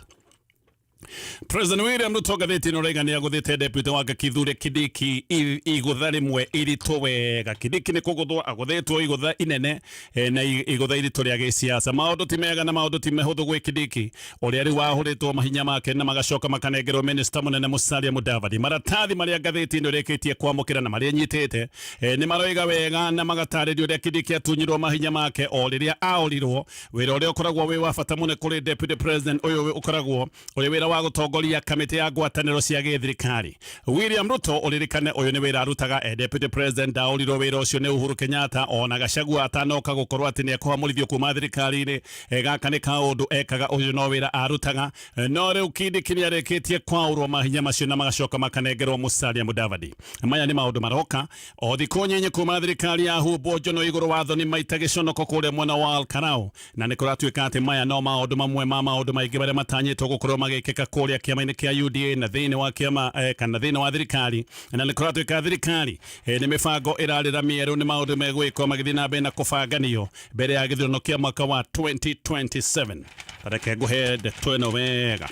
President William Ruto ngathĩti ĩno raiga nĩ agũthĩte deputy wake Kithure Kindiki igũtha rĩmwe iritũ wega. Kindiki nĩ kũgũthwo agũthĩtwo igũtha inene na igũtha iritũ rĩa gĩsiasa. Maũndũ ti mega na maũndũ ti mehũthũ gwĩ Kindiki ũrĩa rĩu wahũrĩtwo mahinya make na magacoka makanengerwo minista mũnene Musalia Mudavadi. Maratathi marĩa ngathĩti ĩno ĩrĩkĩtie kwamũkĩra na marĩa ĩnyitĩte nĩ maroiga wega na magatarĩria ũrĩa Kindiki atunyirwo mahinya make o rĩrĩa aũrirwo wĩra ũrĩa ũkoragwo wĩ wa bata mũno kũrĩ deputy president ũyũ ũkoragwo ũrĩ wĩra wa gũtongoria kamĩtĩ ya ngwatanĩro cia gĩthirikari. William Ruto ũririkane ũyũ nĩ wĩra arutaga e deputy president, ndaũrirwo wĩra ũcio nĩ Uhuru Kenyatta ona Gachagua atanoka gũkorwo atĩ nĩ ekũhamũrithio kuma thirikari-inĩ. Gaka nĩ kaũndũ ekaga, ũyũ no wĩra arutaga. No rĩu Kindiki nĩ arĩkĩtie kwaũrwo mahinya macio na magacoka makanengerwo Musalia Mudavadi. Maya nĩ maũndũ maroka o thikũ nyinyi kuma thirikari ya humbwo njono igũrũ wa thoni maita gĩconoko kũrĩa mwena wa Al-Karau, na nĩ kũratuĩka atĩ maya no maũndũ mamwe ma maũndũ maingĩ marĩa matanyĩtwo gũkorwo magĩkĩka kũrĩa kĩama-inĩ kĩa UDA na thĩinĩ wa kĩama kana thĩinĩ wa thirikari. Na nĩ kũratuĩka thirikari nĩ mĩbango ĩrarĩra mĩerũ, nĩ maũndũ megwĩkwo magĩthiĩ na mbere na kũbanganio mbere ya gĩthurano kĩa mwaka wa 2027. Reke ngũhe ndeto ĩno wega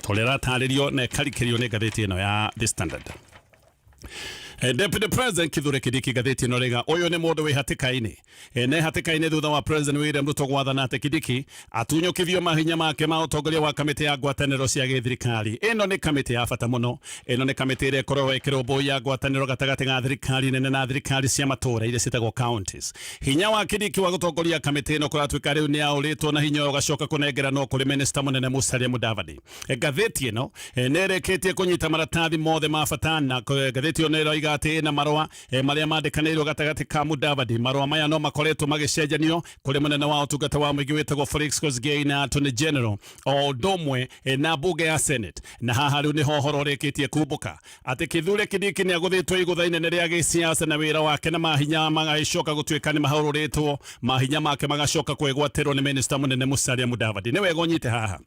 tũrĩa ĩratarĩrio na ĩkarikĩrio nĩ ngathĩti ĩno ya The Standard. Deputy President Kithure Kindiki ngathĩti ĩno rĩga ũyũ nĩ mũndũ wĩ hatĩka-inĩ. Ne hatĩka-inĩ thutha wa President William Ruto gwathana atĩ Kindiki atunyũkithio mahinya make ma ũtongoria wa kamĩtĩ ya ngwatanĩro cia gĩthirikari. Ĩno nĩ kamĩtĩ ya bata mũno. Ĩno nĩ kamĩtĩ ĩrĩa ĩkoragwo ĩkĩrũmbũiya ngwatanĩro gatagatĩ ga thirikari nene na thirikari cia matũũra iria ciĩtagwo counties. Hinya wa Kindiki wa gũtongoria kamĩtĩ ĩno kũratuĩka rĩu nĩ aũrĩtwo na hinya ũyũ ũgacoka kũnengeranwo kũrĩ minista mũnene Musalia Mudavadi. Ngathĩti ĩno nĩ ĩrĩkĩtie kũnyita maratathi mothe ma bata, na ngathĩti ĩyo nĩ ĩroiga atĩ ĩna marũa marĩa mandĩkanĩirwo gatagatĩ ka Mudavadi. Marũa maya no makoretwo magĩcenjanio kũrĩ mũnene wa ũtungata wa mũingĩ wĩtagwo Felix Kosgei na Attorney General o ũndũ ũmwe na mbunge ya Senate. Na haha rĩu nĩho ũhoro ũrĩkĩtie kumbũka atĩ Kithure Kindiki nĩ agũthĩtwo igũtha inene rĩa gĩsiasa na wĩra wake na mahinya magagĩcoka gũtuĩka nĩ mahũrũrĩtwo, mahinya make magacoka kwĩgwatĩrwo nĩ minista mũnene Musalia Mudavadi. Nĩ wega ũnyite haha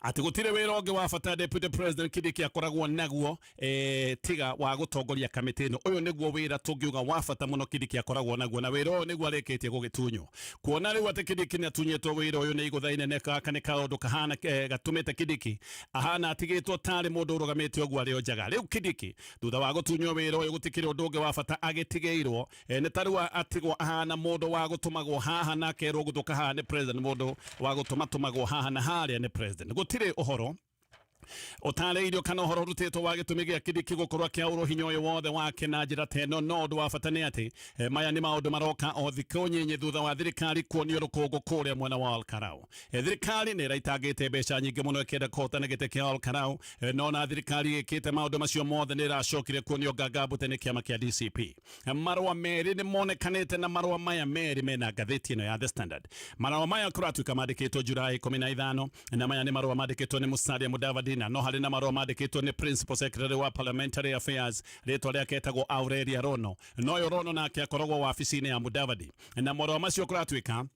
atĩ gũtirĩ wĩra ũngĩ wa bata Deputy President Kindiki akoragwo naguo tiga wa gũtongoria kamĩtĩ ĩno. Ũyũ nĩguo wĩra tũngiuga wa bata mũno Kindiki akoragwo naguo, na wĩra ũyũ nĩguo arĩkĩtie gũgĩtunywo. Kuona rĩu atĩ Kindiki nĩ atunyĩtwo wĩra ũyũ nĩ igũtha inene, gaka nĩ kaũndũ kahana gatũmĩte Kindiki ahana atigĩtwo tarĩ mũndũ ũrũgamĩte ũguo arĩ o njaga. Rĩu Kindiki thutha wa gũtunywo wĩra ũyũ gũtikĩrĩ ũndũ ũngĩ wa bata agĩtigĩirwo, nĩ ta rĩu atigwo ahana mũndũ wa gũtũmagwo haha na akerwo gũthũka haha nĩ president, mũndũ wa gũtũmatũmagwo haha na harĩa nĩ president. Gũtirĩ ũhoro Ũtarĩirio kana ũhoro ũrutĩtwo wa gĩtũmi gĩa Kindiki gũkorwo akĩaũrwo hinya ũyũ wothe wake na njĩra ta ĩno, no ũndũ wa bata nĩ atĩ maya nĩ maũndũ maroka o thikũ nyinyi thutha wa thirikari kuonio rũkũngũ kũrĩa mwena wa Olkarau. Thirikari nĩ ĩraitangĩte mbeca nyingĩ mũno ĩkĩenda kũhotana gĩtĩ kĩa Olkarau, no na thirikari ĩkĩte maũndũ macio mothe nĩ ĩracokire kuonio nganga mbute nĩ kĩama kĩa DCP. Marũa merĩ nĩ monekanĩte na marũa maya merĩ mena ngathĩti ĩno ya The Standard. Marũa maya kũratuĩka mandĩkĩtwo Julai 15, na maya nĩ marũa mandĩkĩtwo nĩ Musalia Mudavadi, na no harĩ na marũa mandĩkĩtwo nĩ Principal Secretary wa Parliamentary Affairs, rĩtwa rĩake etagwo Aurelia Rono. Na ũyũ Rono nake akoragwo wabici-inĩ ya Mudavadi, na marũa macio kũratuĩka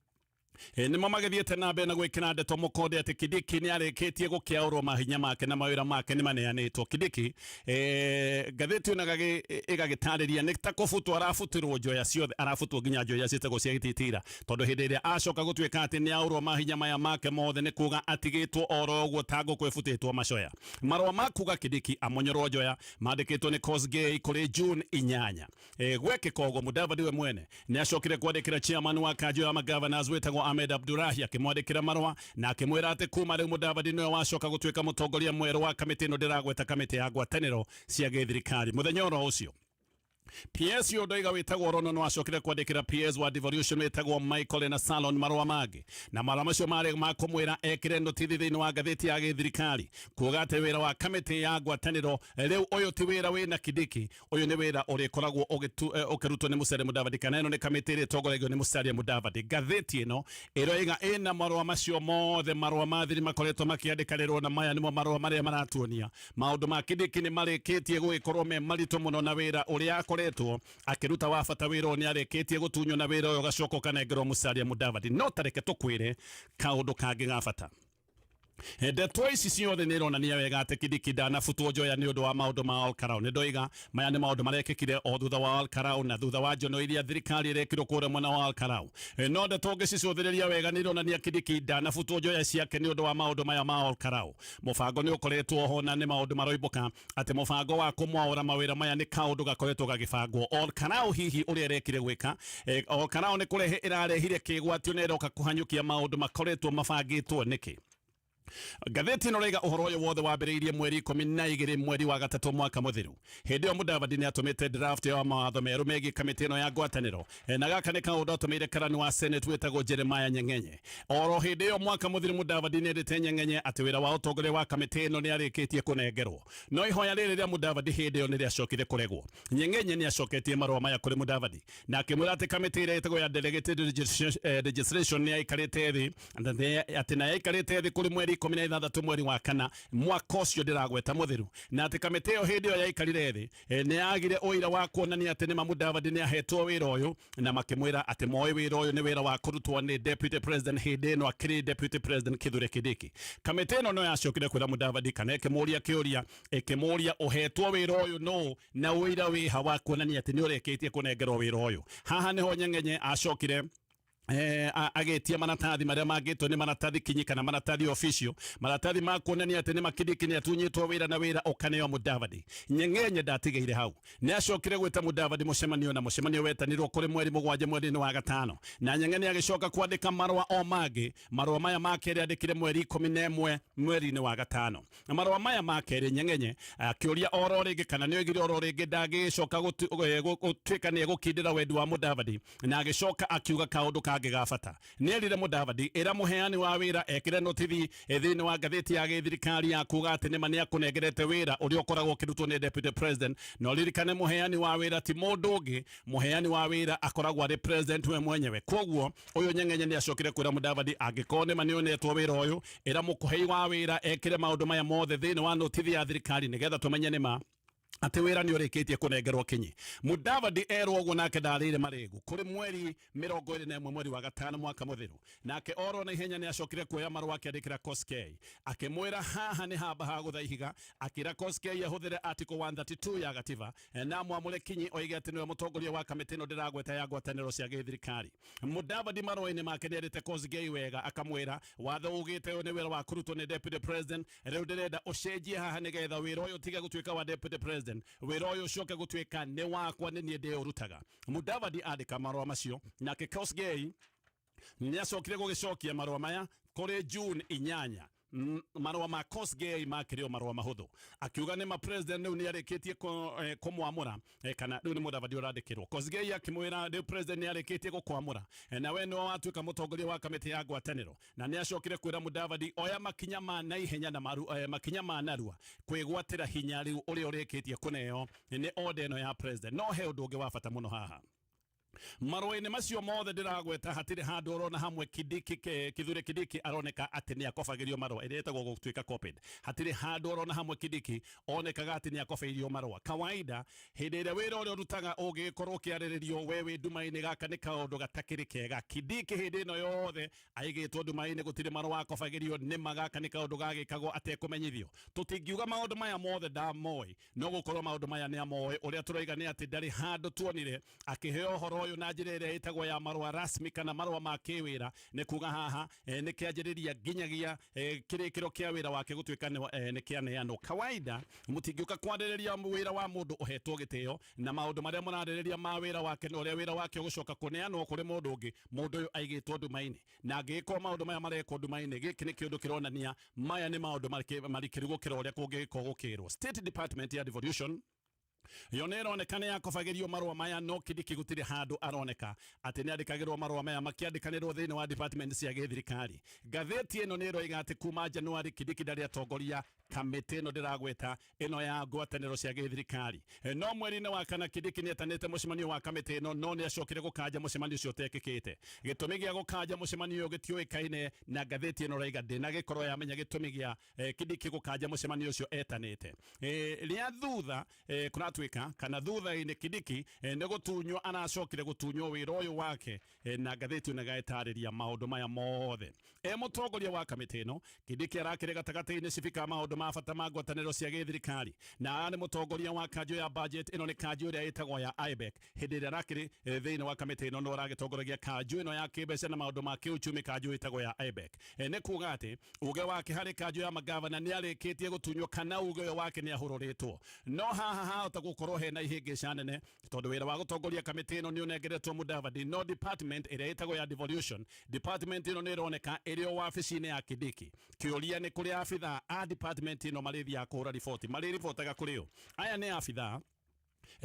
nĩmo magĩthiĩte na mbere na gwĩkĩra ndeto mũkonde atĩ Kindiki nĩ arĩkĩtie gũkĩaũrwo mahinya make na mawĩra make nĩ maneanĩtwo. Kindiki, ngathĩti ĩno ĩgagĩtarĩria nĩ ta kũbutwo arabutirwo njoya ciothe, arabutwo nginya njoya ciĩtagwo cia gĩtitira, tondũ hĩndĩ ĩrĩa acoka gũtuĩka atĩ nĩ aũrwo mahinya maya make mothe nĩ kuga atigĩtwo oro ũguo ta ngũkũ ĩbutĩtwo macoya. Marũa ma kuga Kindiki amonyorwo njoya mandĩkĩtwo nĩ Kosgei kũrĩ June 8. Gwekĩka ũguo, Mudavadi we mwene nĩ acokire kwandĩkĩra chairman wa kanjũ ya magovernors wĩtagwo Ahmed Abdulahi, akĩmwandĩkĩra marũa na akĩmwĩra atĩ kuma rĩu Mudavadi nĩwe wacoka gũtuĩka mũtongoria mwerũ wa kamĩtĩ ĩno ndĩragweta, kamĩtĩ ya ngwatanĩro cia gĩthirikari. Mũthenya oro ũcio PS ũyũ ndoiga wĩtagwo Rono no acokire kwandĩkĩra PS wa devolution wĩtagwo Michael na Salon marũa mangĩ, na marũa macio marĩ ma kũmwĩra ekĩre notithi thĩinĩ wa ngathĩti ya gĩthirikari kuga atĩ wĩra wa kamĩtĩ ya ngwatanĩro rĩu ũyũ ti wĩra wĩna Kindiki, ũyũ nĩ wĩra ũrĩkoragwo ũkĩrutwo nĩ Musalia Mudavadi, kana ĩno nĩ kamĩtĩ ĩrĩa ĩtongoragio nĩ Musalia Mudavadi. Ngathĩti ĩno ĩroiga ĩna marũa macio mothe, marũa ma thiri makoretwo makĩandĩkanĩrwo, na maya nĩmo marũa marĩa maratuonia maũndũ ma Kindiki nĩ marĩkĩtie gũgĩkorwo me maritũ mũno, na wĩra ũrĩa akoretwo akĩruta wa bata, wĩra ũyũ nĩ arĩkĩtie gũtunywo na wĩra ũyũ ũgacoka ũkanengerwo Musalia Mudavadi. No tareke tũkwĩre kaũndũ kangĩ ga bata. Ndeto ici ciothe nĩ ironania wega atĩ Kindiki ndanabutwo njoya nĩ ũndũ wa maũndũ ma Olkarau. Nĩ ndoiga maya nĩ maũndũ marekĩkire o thutha wa Olkarau na thutha wa njono iria thirikari ĩrekirwo kũrĩa mwena wa Olkarau. No ndeto ũngĩcicũthĩrĩria wega nĩ ironania Kindiki ndanabutwo njoya ciake nĩ ũndũ wa maũndũ maya ma Olkarau. Mũbango nĩ ũkoretwo ho na nĩ maũndũ maroimbũka atĩ mũbango wa kũmwaũra mawĩra maya nĩ kaũndũ gakoretwo gagĩbangwo. Olkarau hihi ũrĩa ĩrekire gwĩka, Olkarau nĩ kũrehe ĩrarehire kĩgwatio na ĩroka kũhanyũkia maũndũ makoretwo mabangĩtwo nĩkĩ? Ngathĩti ĩno raiga ũhoro ũyũ wothe wambĩrĩirie mweri 12 mweri wa gatatũ mwaka mũthiru. Hĩndĩ ĩyo Mudavadi nĩ atũmĩte draft ya mawatho merũ megiĩ kamĩtĩ ĩno ya ngwatanĩro, na gaka nĩ kaũndũ atũmĩire karani wa Senate wĩtagwo Jeremiah Nyengenye. Oro hĩndĩ ĩyo mwaka mũthiru Mudavadi nĩ erĩte Nyengenye atĩ wĩra wa ũtongoria wa kamĩtĩ ĩno nĩ arĩkĩtie kũnengerwo. No ihoya rĩrĩ rĩa Mudavadi hĩndĩ ĩyo nĩ rĩacokire kũregwo. Nyengenye nĩ acoketie marũa maya kũrĩ Mudavadi na akĩmwĩra atĩ kamĩtĩ ĩrĩa ĩtagwo ya Delegated Legislation nĩ yaikarĩte thĩ, atĩ na yaikarĩte thĩ kũrĩ mweri 16 mweri wa kana mwaka ũcio ndĩragweta mũthiru, na atĩ kamĩtĩ ĩyo hĩndĩ ĩyo yaikarire thĩ nĩ yagire ũira wa kuonania atĩ nĩma Mudavadi nĩ ahetwo wĩra ũyũ, na makĩmwĩra atĩ moĩ wĩra ũyũ nĩ wĩra wa kũrutwo nĩ Deputy President hĩndĩ ĩno akĩrĩ Deputy President Kithure Kindiki. Kamĩtĩ ĩno no yacokire kwĩra Mudavadi kana ĩkĩmũria kĩũria, ĩkĩmũria ũhetwo wĩra ũyũ nũ na ũira wĩha wa kuonania atĩ nĩ ũrĩkĩtie kũnengerwo wĩra ũyũ. Haha nĩho Nyengenye acokire agĩtia maratathi marĩa mangĩtwo nĩ maratathi kinyi kana maratathi official, maratathi ma kuonania atĩ nĩ Kindiki nĩ atunyĩtwo wĩra na wĩra ũkaneo Mudavadi. Nyengenye ndatigĩire hau, nĩ acokire gwĩta Mudavadi mũcemanio, na mũcemanio wetanirwo kũrĩ mweri 7 mweri-inĩ wa gatano, na Nyengenye agĩcoka kwandĩka marũa o mangĩ. Marũa maya ma kerĩ andĩkire mweri 11 mweri-inĩ wa gatano, na marũa maya ma kerĩ Nyengenye akĩũria oro rĩngĩ kana nĩ oigire oro rĩngĩ ndangĩgĩcoka gũtuĩka nĩ egũkindĩra wendi wa Mudavadi, na agĩcoka akiuga kaũndũ kangĩ ga bata. Nĩ erire Mudavadi ĩra mũheani wa wĩra ekĩre notithi thĩinĩ wa ngathĩti ya gĩthirikari ya kuga atĩ nĩma nĩ akũnengerete wĩra ũrĩa ũkoragwo ũkĩrutwo nĩ Deputy President. Na ũririkane mũheani wa wĩra ti mũndũ ũngĩ, mũheani wa wĩra akoragwo arĩ president we mwenyewe. Koguo ũyũ Nyengenye nĩ acokire kwĩra Mudavadi angĩkorwo nĩma nĩ ũnetwo wĩra ũyũ, ĩra mũkũhei wa wĩra ekĩre maũndũ maya mothe thĩinĩ wa notithi ya thirikari nĩgetha tũmenye nĩma atĩ wĩra nĩ ũrĩkĩtie kũnengerwo Kinyi. Mudavadi erwo ũguo nake ndarĩire marĩgu. Kũrĩ mweri 21 mweri wa gatano mwaka mũthiru, nake oro na ihenya nĩ acokire kuoya marũa akĩandĩkĩra Koskei akĩmwĩra haha nĩ hamba ha gũtha ihiga, akĩra Koskei ahũthĩre article 132 ya gatiba na mwamũre Kinyi oige atĩ nĩwe mũtongoria wa kamĩtĩ ĩno ndĩragweta ya ngwatanĩro cia gĩthirikari. Mudavadi marũa-inĩ make nĩ erĩte Kosgei wega akamwĩra watho ugĩte ũyũ nĩ wĩra wa kũrutwo nĩ Deputy President, rĩu ndĩrenda ũcenjie haha nĩgetha wĩra ũyũ ũtige gũtuĩka wa Deputy President, wĩra ũyũ ũcoke gũtuĩka nĩ wakwa, nĩ niĩ ndĩũrutaga. Mudavadi andĩka marũa macio, nake Kosgei nĩ acokire gũgĩcokia marũa maya kũrĩ June 8. Marũa ma Kosgei makĩrĩ o marũa mahũthũ, akiuga nĩ ma president rĩu nĩ arĩkĩtie kũmwamũra, kana rĩu nĩ Mudavadi ũrandĩkĩrwo. Kosgei akĩmwĩra rĩu president nĩ arĩkĩtie gũkwamũra, na we nĩwe watuĩka mũtongoria wa kamĩtĩ ya ngwatanĩro, na nĩ acokire kwĩra Mudavadi oya makinya ma naihenya na makinya ma narua kwĩgwatĩra hinya rĩu ũrĩa ũrĩkĩtie kũneo nĩ order ĩno ya president. No he ũndũ ũngĩ wa bata mũno haha. Marũa-inĩ macio mothe ndĩragweta, hatirĩ handũ orona hamwe Kindiki, Kithure Kindiki aroneka atĩ nĩ akobagĩrio marũa, ĩrĩa ĩtagwo gũtuĩka copied. Hatirĩ handũ orona hamwe Kindiki onekaga atĩ nĩ akobeirio marũa. Kawaida hĩndĩ ĩrĩa wĩra ũrĩa ũrutaga ũngĩgĩkorwo ũkĩarĩrĩrio we wĩ nduma-inĩ, gaka nĩ kaũndũ gatakĩrĩ kega. Kindiki hĩndĩ ĩno yothe aigĩtwo nduma-inĩ, gũtirĩ marũa akobagĩrio, nĩma gaka nĩ kaũndũ gagĩkagwo atekũmenyithio. Tũtingiuga maũndũ maya mothe ndamoĩ, no gũkorwo maũndũ maya nĩ amoĩ. Ũrĩa tũroiga nĩ atĩ ndarĩ handũ tuonire akĩheo ũhoro ũyũ na njĩra ĩrĩa ĩtagwo ya marũa rasmi kana marũa ma kĩwĩra. Nĩ kuga haha nĩ kĩanjĩrĩria nginyagia kĩrĩkĩro kĩa wĩra wake gũtuĩka nĩ kĩaneanwo. Kawaida mũtingĩũka kwarĩrĩria wĩra wa mũndũ ũhetwo gĩtĩo na maũndũ marĩa mũrarĩrĩria ma wĩra wake na ũrĩa wĩra wake ũgũcoka kũneanwo kũrĩ mũndũ ũngĩ, mũndũ ũyũ aigĩtwo nduma-inĩ. Na angĩgĩkorwo maũndũ maya marekwo nduma-inĩ, gĩkĩ nĩ kĩũndũ kĩronania maya nĩ maũndũ marikĩru gũkĩra ũrĩa kũngĩgĩkorwo gũkĩrwo. State Department ya Devolution yo nĩ ĩroneka nĩ yakobagĩrio marũa maya, no Kindiki gũtirĩ handũ aroneka atĩ nĩ andĩkagĩrwo marũa maya makĩandĩkanĩrwo thĩinĩ wa department cia gĩthirikari. Ngathĩti ĩno nĩ ĩroiga atĩ kuma Januari Kindiki ndarĩ atongoria kamĩtĩ ĩno ndĩragweta, ĩno ya ngwatanĩro cia gĩthirikari. No mweri-inĩ wa kana Kindiki nĩ etanĩte mũcemanio wa kamĩtĩ ĩno, no nĩ acokire gũkanja mũcemanio ũcio ũtekĩkĩte. Gĩtũmi gĩa gũkanja mũcemanio ũyũ gĩtiũĩkaine, na ngathĩti ĩno ĩraiga ndĩnagĩkorwo yamenya gĩtũmi gĩa Kindiki gũkanja mũcemanio ũcio etanĩte. Rĩa thutha kũratuĩka kana thutha-inĩ Kindiki nĩ gũtunywo aracokire gũtunywo wĩra ũyũ wake, na ngathĩti ĩno ĩgagĩtarĩria maũndũ maya mothe. E mũtongoria wa kamĩtĩ ĩno, Kindiki arakĩrĩ gatagatĩ-inĩ cibika maũndũ ma bata ma ngwatanĩro cia gĩthirikari, na arĩ mũtongoria wa kanjũ ya budget. Ĩno nĩ kanjũ ĩrĩa ĩtagwo ya IBEC. Hĩndĩ ĩrĩa arakĩrĩ thĩinĩ wa kamĩtĩ ĩno, no aragĩtongoragia kanjũ ĩno ya kĩmbeca na maũndũ ma kĩuchumi, kanjũ ĩtagwo ya IBEC. Nĩ kuga atĩ uge wake harĩ kanjũ ya magavana nĩ arĩkĩtie gũtunywo, kana uge ũyũ wake nĩ ahũrũrĩtwo. No haha hahota gũkorwo hena ihĩngĩca nene, tondũ wĩra wa gũtongoria kamĩtĩ ĩno nĩ ũnengeretwo Mudavadi, no department ĩrĩa ĩtagwo ya devolution, department ĩno nĩ ĩroneka ĩrĩ o wabici-inĩ ya Kindiki. Kĩũria nĩ kũrĩ abithaa a department ĩno marĩthiaga kũhũra riboti, marĩribotaga kũrĩ ũ? Aya nĩ abithaa.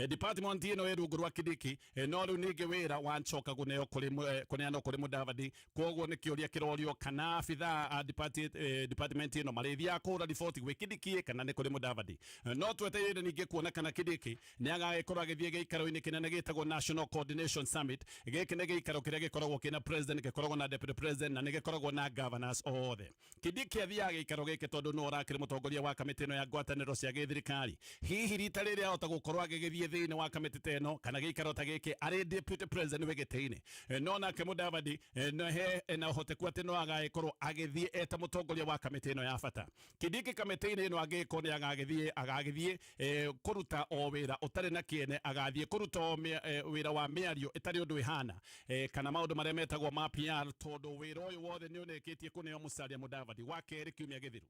Department ĩno ĩ rungu rwa Kindiki, no rĩu ningĩ wĩra wancoka kũneo kũrĩ kũneanwo kũrĩ Mudavadi. Koguo nĩ kĩũria kĩrorio kana abithaa a department ĩno marĩthiaga kũhũra riboti gwĩ Kindiki kana nĩ kũrĩ Mudavadi. No twetereire ningĩ kuona kana Kindiki nĩ agagĩkorwo agĩthiĩ gĩikaro-inĩ kĩnene gĩtagwo National Coordination Summit. Gĩkĩ nĩ gĩikaro kĩrĩa gĩkoragwo kĩna president, gĩkoragwo na deputy president, na nĩ gĩkoragwo na governors othe. Kindiki athiaga gĩikaro gĩkĩ tondũ nĩwe ũrakĩrĩ mũtongoria wa kamĩtĩ ĩno ya ngwatanĩro cia gĩthirikari. Hihi rita rĩrĩ ahota gũkorwo agĩgĩthiĩ thĩinĩ wa kamĩtĩ ta ĩno kana gĩikaro ta gĩkĩ arĩ deputy president wĩ gĩtĩ-inĩ? No nake Mudavadi no he na ũhoteku atĩ no agagĩkorwo agĩthiĩ eta mũtongoria wa kamĩtĩ ĩno ya bata. Kindiki kamĩtĩ-inĩ ĩno angĩgĩkorwo nĩ agagĩthiĩ kũruta o wĩra ũtarĩ na kĩene, agathiĩ kũruta o wĩra wa mĩario ĩtarĩ ũndũ ĩhana, kana maũndũ marĩa metagwo ma PR, tondũ wĩra ũyũ wothe nĩ ũrĩkĩtie kũneo Musalia Mudavadi. Wa kerĩ, kiumia gĩthiru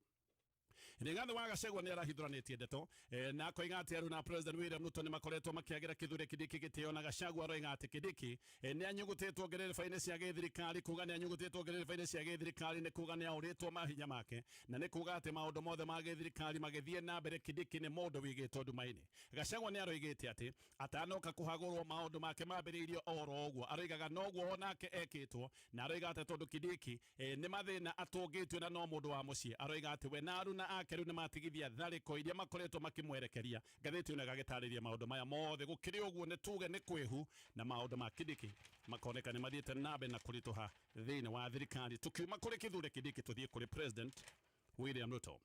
Rigathi wa Gachagua nĩ arahithũranĩtie ndeto, na akoiga atĩ aruna President William Ruto nĩ makoretwo makĩagĩra Kithure Kindiki gĩtĩo, na Gachagua aroiga atĩ Kindiki nĩ anyugutĩtwo ngerereba-inĩ cia gĩthirikari. Kuga nĩ anyugutĩtwo ngerereba-inĩ cia gĩthirikari nĩ kuga nĩ aũrĩtwo mahinya make, na nĩ kuga atĩ maũndũ mothe ma gĩthirikari magĩthiĩ na mbere, Kindiki nĩ mũndũ wĩigĩtwo nduma-inĩ. Gachagua nĩ aroigĩte atĩ atanoka kũhagũrwo maũndũ make mambĩrĩirio oro ũguo, aroigaga noguo onake ekĩtwo, na aroiga atĩ tondũ Kindiki nĩ mathĩna atũngĩtio na no mũndũ wa mũciĩ, aroiga atĩ we na aruna ake rĩu nĩ matigithia tharĩko iria makoretwo makĩmwerekeria. Ngathĩti ĩno ĩgagĩtarĩria maũndũ maya mothe. Gũkĩrĩ ũguo, nĩ tuge nĩ kwĩhu na maũndũ ma Kindiki makoneka nĩ mathiĩte na mbere na kũritũha thĩinĩ wa thirikari. Tukiuma kũrĩ Kithure Kindiki, tũthiĩ kũrĩ President William Ruto.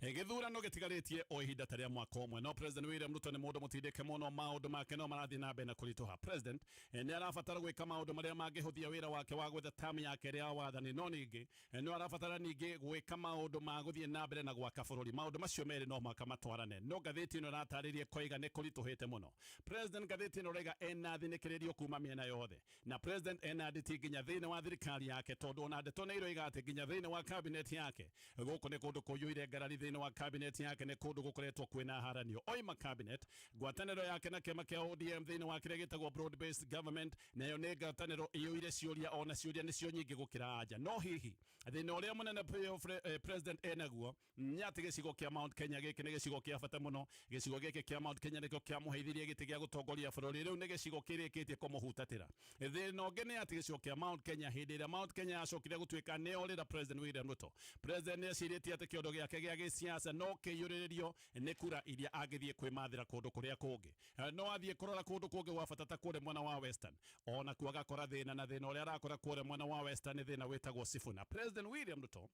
Gĩthurano gĩtigarĩtie o ihinda ta rĩa mwaka ũmwe, no President William Ruto nĩ mũndũ mũtindĩke mũno, maũndũ make no marathiĩ na mbere na kũritũha. President nĩ arabatara gwĩka maũndũ marĩa mangĩhũthia wĩra wake wa gwetha tamu yake ĩrĩa ya wathani, no ningĩ no arabatara ningĩ gwĩka maũndũ ma gũthiĩ na mbere na gwaka bũrũri. Maũndũ macio merĩ no mũhaka matwarane, no ngathĩti ĩno ĩratarĩria koiga nĩ kũritũhĩte mũno. President, ngathĩti ĩno ĩraiga, ena thinĩkĩrĩrio kuma mĩena yothe, na president ena nditi nginya thĩinĩ wa thirikari yake, tondũ ona ndeto nĩ iroiga atĩ nginya thĩinĩ wa cabinet yake gũkũ nĩ kũndũ kũiyũire ngarari thĩinĩ. thĩinĩ wa cabinet yake nĩ kũndũ gũkoretwo kwĩna haranio. Oima cabinet, ngwatanĩro yake na kĩama kĩa ODM thĩinĩ wa kĩrĩa gĩtagwo broad based government nayo nĩ ngwatanĩro ĩiyũire ciũria, ona ciũria nĩcio nyingĩ gũkĩra anja. No hihi thĩna ũrĩa mũnene president enaguo nĩ atĩ gĩcigo kĩa Mount Kenya gĩkĩ nĩ gĩcigo kĩa bata mũno. Gĩcigo gĩkĩ kĩa Mount Kenya nĩkĩo kĩamũheithirie gĩtĩ gĩa gũtongoria bũrũri, rĩu nĩ gĩcigo kĩrĩkĩtie kũmũhutatĩra. Thĩna ũngĩ nĩ atĩ gĩcigo kĩa Mount Kenya, hĩndĩ ĩrĩa Mount Kenya yacokire gũtuĩka nĩ yorĩra President William Ruto, President nĩ ecirĩtie atĩ kĩondo gĩake gĩa gĩsiasa no kĩiyũrĩrĩrio nĩ kura iria angĩthiĩ kwĩmathĩra kũndũ kũrĩa kũngĩ. No athiĩ kũrora kũndũ kũngĩ gwa bata ta kũrĩa mwena wa Western, ona kuo agakora thĩna, na thĩna ũrĩa arakora kũrĩa mwena wa Western nĩ thĩna wĩtagwo Sifuna. President William Ruto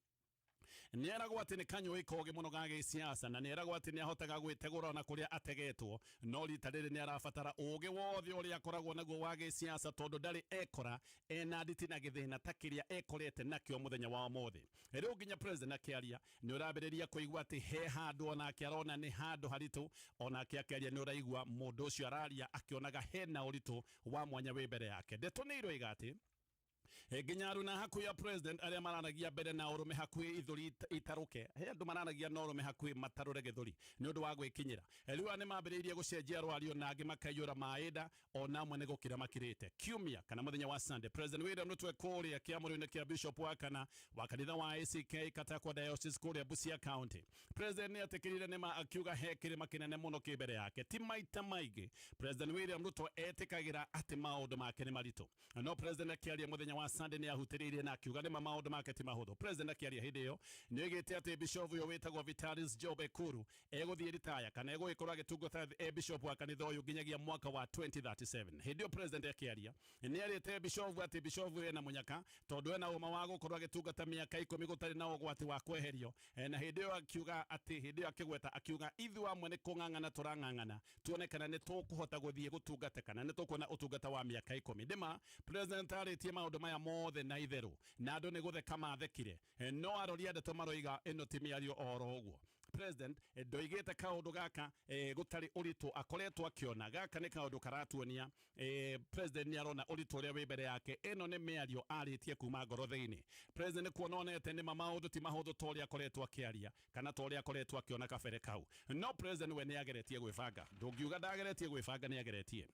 nĩ eragwo atĩ nĩ kanyũĩ kogĩ mũno ga gĩsiasa, na nĩ eragwo atĩ nĩ ahotaga gwĩtegũra ona kũrĩa ategetwo, no rita rĩrĩ nĩ arabatara ũgĩ wothe ũrĩa akoragwo naguo wa gĩsiasa, tondũ ndarĩ ekora ena nditi na gĩthĩna ta kĩrĩa ekorete nakĩo mũthenya wa ũmũthĩ. Rĩu nginya president akĩaria nĩ ũrambĩrĩria kũigua atĩ he handũ onake arona nĩ handũ haritũ, onake akĩaria nĩ ũraigua mũndũ ũcio araria akĩonaga hena ũritũ wa mwanya wĩ mbere yake. Ndeto nĩ iroiga atĩ nginya aruna hakuhĩ ya president arĩa maranagia mbere na ũrũme hakuhĩ ithũri itarũke, he andũ maranagia na ũrũme hakuhĩ matarũre gĩthũri nĩ ũndũ wa gwĩkinyĩra. Rĩu aya nĩ mambĩrĩirie gũcenjia rwario na angĩ makaiyũra maĩ nda, ona amwe nĩ gũkira makirĩte. Kiumia kana mũthenya wa Sunday, President William Ruto kũrĩa kĩamũro-inĩ kĩa Bishop wa kana wa kanitha wa ACK Katakwa Diocese kũrĩa Busia County, President nĩ etĩkĩrire nĩma, akiuga he kĩrĩma kĩnene mũno kĩ mbere yake. Ti maita maingĩ President William Ruto etĩkagĩra atĩ maũndũ make nĩ maritũ, no President akĩaria mũthenya wa Sunday nĩ ahutĩrĩirie na akiuga nĩma maũndũ make ti mahũthũ. President akĩaria hĩndĩ ĩyo nĩ oigĩte atĩ bishop ũyũ wĩtagwo Vitalis Job Ekuru egũthiĩ ritaya kana egũgĩkorwo agĩtungata e bishop wa kanitha ũyũ nginyagia mwaka wa 2037. Hĩndĩ ĩyo President akĩaria nĩ erĩte bishop atĩ bishop ena mũnyaka, tondũ ena ũma wa gũkorwo agĩtungata mĩaka 10 gũtarĩ na ũgwati wa kweherio. Na hĩndĩ ĩyo akiuga atĩ, hĩndĩ ĩyo akĩgweta akiuga ithuĩ amwe nĩ kũng'ang'ana tũrang'ang'ana tuone kana nĩ tũkũhota gũthiĩ gũtungata kana nĩ tũkuona ũtungata wa mĩaka 10. Ndĩma President arĩtie maũndũ maya mothe na itherũ, na andũ nĩ gũtheka mathekire, no arori a ndeto maroiga ĩno ti mĩario oro ũguo. President ndoigĩte kaũndũ gaka gũtarĩ ũritũ akoretwo akĩona. Gaka nĩ kaũndũ karatuonia President nĩ arona ũritũ ũrĩa wĩ mbere yake. Ĩno nĩ mĩario arĩtie kuma ngoro thĩinĩ. President nĩ kuona onete nĩma maũndũ ti mahũthũ ta ũrĩa akoretwo akĩaria kana ta ũrĩa akoretwo akĩona kabere kau, no President we nĩ ageretie gwĩbanga. Ndũngiuga ndageretie gwĩbanga, nĩ ageretie,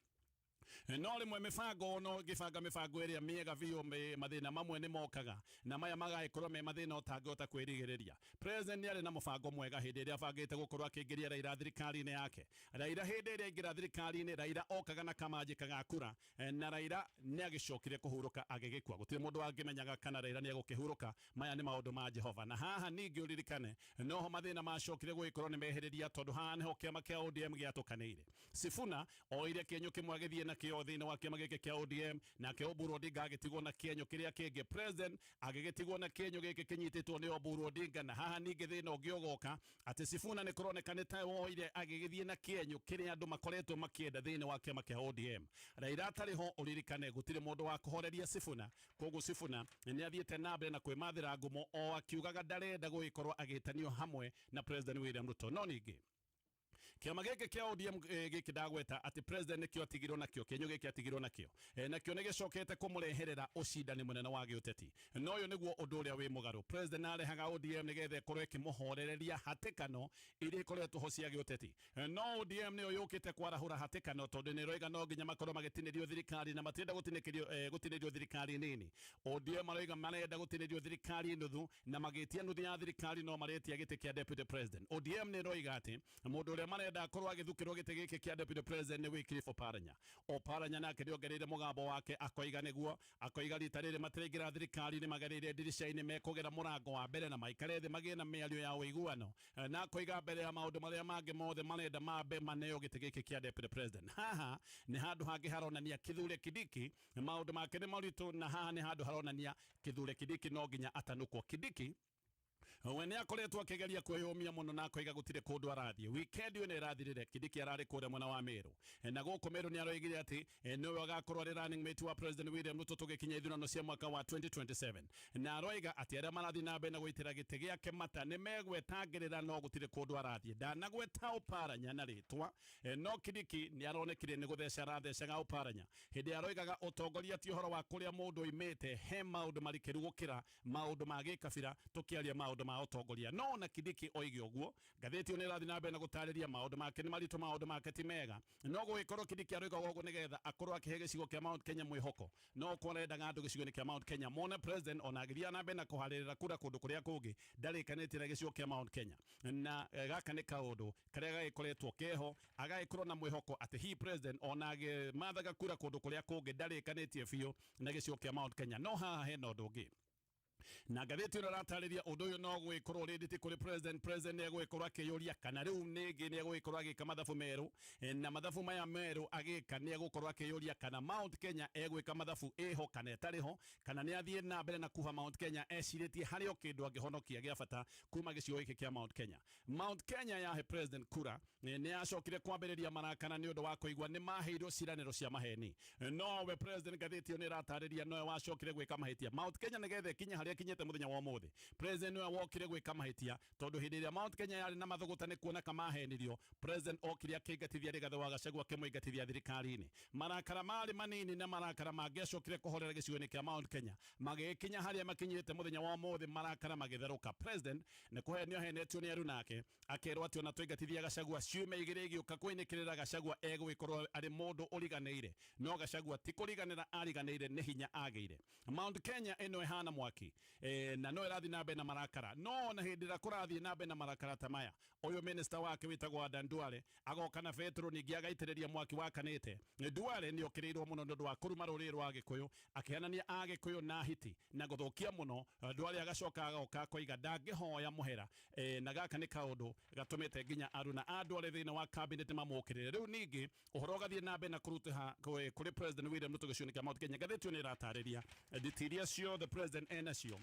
no rĩmwe mĩbango no ngĩbanga mĩbango ĩrĩa mĩega biũ, mathĩna mamwe nĩ mokaga na maya magagĩkorwo me mathĩna ũtangĩhota kwĩrigĩrĩria. President nĩ arĩ na mũbango mwega hĩndĩ ĩrĩa abangĩte gũkorwo akĩingĩria Raila thirikari-inĩ yake. Raila hĩndĩ ĩrĩa aingĩra thirikari-inĩ, Raila okaga na kamanjĩka ga kura, na Raila nĩ agĩcokire kũhurũka agĩgĩkua. Gũtirĩ mũndũ angĩmenyaga kana Raila nĩ egũkĩhurũka. Maya nĩ maũndũ ma Jehova. Na haha ningĩ ũririkane noho mathĩna macokire gũgĩkorwo nĩ meherĩria, tondũ haha nĩho kĩama kĩa ODM gĩatũkanĩire. Sifuna oire kĩenyũ kĩmwe agĩthiĩ nakĩo thĩinĩ wa kĩama gĩkĩ kĩa ODM, nake Oburu Odinga agĩtigwo na kĩenyũ kĩrĩa kĩngĩ. President agĩgĩtigwo na kĩenyũ gĩkĩ kĩnyitĩtwo nĩ Oburu Odinga, na haha ningĩ thĩna ũngĩ ũgoka atĩ Sifuna nĩ kũroneka nĩ ta woire agĩgĩthiĩ na kĩenyũ kĩrĩa andũ makoretwo makĩenda thĩinĩ wa kĩama kĩa ODM. Raila atarĩ ho, ũririkane gũtirĩ mũndũ wa kũhoreria Sifuna, koguo Sifuna nĩ athiĩte na mbere na kwĩmathĩra ngumo o akiugaga ndarenda gũgĩkorwo agĩtanio hamwe na President William Ruto. No ningĩ kĩama gĩkĩ kĩa ODM gĩkĩ ndagweta atĩ President nĩkĩo atigirwo nakĩo, kĩenyũ gĩkĩ atigirwo nakĩo, nakĩo nĩ gĩcokete kũmũreherera ũcindani mũnene wa gĩũteti. No ũyũ nĩguo ũndũ ũrĩa wĩ mũgarũ. President arehaga ODM nĩgetha ĩkorwo ĩkĩmũhorereria hatĩkano iria ikoretwo ho cia gĩũteti, no ODM nĩyo yũkĩte kwarahũra hatĩkano, tondũ nĩ ĩroiga no nginya makorwo magĩtinĩrio thirikari na matirenda gũtinĩrio thirikari nini. ODM maroiga marenda gũtinĩrio thirikari nuthu, na magĩtia nuthu ya thirikari no maretia gĩtĩ kĩa deputy president. ODM nĩ ĩroiga atĩ mũndũ ũrĩa marenda akorwo agĩthukĩrwo gĩtĩ gĩkĩ kĩa deputy president nĩ Wycliffe Oparanya. Oparanya nake nĩongereire mũgambo wake akoiga nĩguo, akoiga rita rĩrĩ matiraingĩra thirikari-inĩ magereire ndirica-inĩ, mekũgera mũrango wa mbere na maikare thĩ magĩe na mĩario ya ũiguano, na akoiga mbere ya maũndũ marĩa mangĩ mothe marenda mambe maneo gĩtĩ gĩkĩ kĩa deputy president. Haha nĩ handũ hangĩ haronania Kithure Kindiki maũndũ make nĩ maritũ, na haha nĩ handũ haronania Kithure Kindiki no nginya atanũkwo. Kindiki we nĩ akoretwo akĩgeria kwĩyũmia mũno na akoiga gũtirĩ kũndũ arathiĩ. Weekend ĩyo nĩ ĩrathirire Kindiki ararĩ kũrĩa mwena wa Meru, na gũkũ Meru nĩ aroigire atĩ nĩwe agakorwo arĩ running mate wa President William Ruto tũgĩkinya ithurano cia mwaka wa 2027, na aroiga atĩ arĩa marathiĩ na mbere na gũitĩra gĩtĩ gĩake mata nĩ megwetangĩrĩra, no gũtirĩ kũndũ arathiĩ. Ndanagweta Oparanya na rĩtwa, no Kindiki nĩ aronekire nĩ gũtheca arathecaga Oparanya hĩndĩ aroigaga ũtongoria ti ũhoro wa kũrĩa mũndũ oimĩte, he maũndũ marikĩru gũkĩra maũndũ ma gĩkabira tũkĩaria maũndũ ma ma ũtongoria. No ona Kindiki oige ũguo, ngathĩti ĩyo nĩ ĩrathiĩ na mbere na gũtarĩria maũndũ make nĩ maritũ, maũndũ make ti mega. No gũgĩkorwo Kindiki aroiga ũguo nĩgetha akorwo akĩhe gĩcigo kĩa Mount Kenya mwĩhoko, no ko arendaga andũ gĩcigo-inĩ kĩa Mount Kenya mone president ona agĩthiaga na mbere na kũharĩrĩra kura kũndũ kũrĩa kũngĩ ndarĩkanĩtie na gĩcigo kĩa Mount Kenya. Na gaka nĩ kaũndũ karĩa gagĩkoretwo keho, agagĩkorwo na mwĩhoko atĩ hihi president ona agĩmathaga kura kũndũ kũrĩa kũngĩ ndarĩkanĩtie biũ na gĩcigo kĩa Mount Kenya. No haha hena ũndũ ũngĩ, na ngathĩti ĩno ĩratarĩria ũndũ ũyũ no gwĩkorwo rĩ nditi kũrĩ president. President nĩ egũgĩkorwo akĩyũria kana rĩu nĩngĩ nĩ egũgĩkorwo agĩka mathabu merũ, na mathabu maya merũ agĩka nĩ egũkorwo akĩyũria kana Mount Kenya egwĩka mathabu ĩho kana ĩtarĩ ho, kana nĩ athiĩ na mbere na kuha Mount Kenya ecirĩtie harĩ o kĩndũ angĩhonokia gĩa bata kuma gĩcigo gĩkĩ kĩa Mount Kenya. Mount Kenya yahe president kura nĩ yacokire kwambĩrĩria marakara nĩ ũndũ wa kũigua nĩ maheirwo ciĩranĩro cia maheni. Nowe president, ngathĩti ĩyo nĩ ĩratarĩria, nowe wacokire gwĩka mahĩtia. Mount Kenya nĩgetha ĩkinye harĩa ĩkinyĩte mũthenya wa ũmũthĩ, president nĩwe wokire gwĩka mahĩtia, tondũ hĩndĩ ĩrĩa Mount Kenya yarĩ na mathũgũta nĩ kuona kamahenirio, president okire akĩingatithia Rigathĩ wa Gachagua, akĩmũingatithia thirikari-inĩ. Marakara marĩ manini na marakara mangĩacokire kũhorera gĩcigo-inĩ kĩa Mount Kenya magĩkinya harĩa makinyĩte mũthenya wa ũmũthĩ, marakara magĩtherũka. President nĩ kũhenio ahenetio nĩ aru nake akerwo atĩ ona twaingatithia Gachagua ciumia igĩrĩ igĩũka kũinĩkĩrĩra Gachagua egũgĩkorwo arĩ mũndũ ũriganĩire. No Gachagua ti kũriganĩra ariganĩire, nĩ hinya agĩire. Mount Kenya ĩno ĩhana mwaki, na no ĩrathiĩ na mbere na marakara. No ona hĩndĩ ĩrĩa kũrathiĩ na mbere na marakara ta maya, ũyũ minister wake wĩtagwo Adan Duale agoka na betũrũ ningĩ agaitĩrĩria mwaki wakanĩte. Duale nĩ okĩrĩirwo mũno nĩ ũndũ wa kũruma rũrĩrĩ rwa Gĩkũyũ, akĩhanania Agĩkũyũ na hiti na gũthũkia mũno. Duale agacoka agoka akoiga ndangĩhoya mũhera, na gaka nĩ kaũndũ gatũmĩte nginya aruna a Duale thĩinĩ wa cabinet mamũkĩrĩre. Rĩu ningĩ ũhoro ũgathiĩ na mbere na kũrutĩha kũrĩ President William Ruto gĩcigo-inĩ kĩa Mount Kenya. Ngathĩti ĩyo nĩ ĩratarĩria nditi iria ciothe president enacio,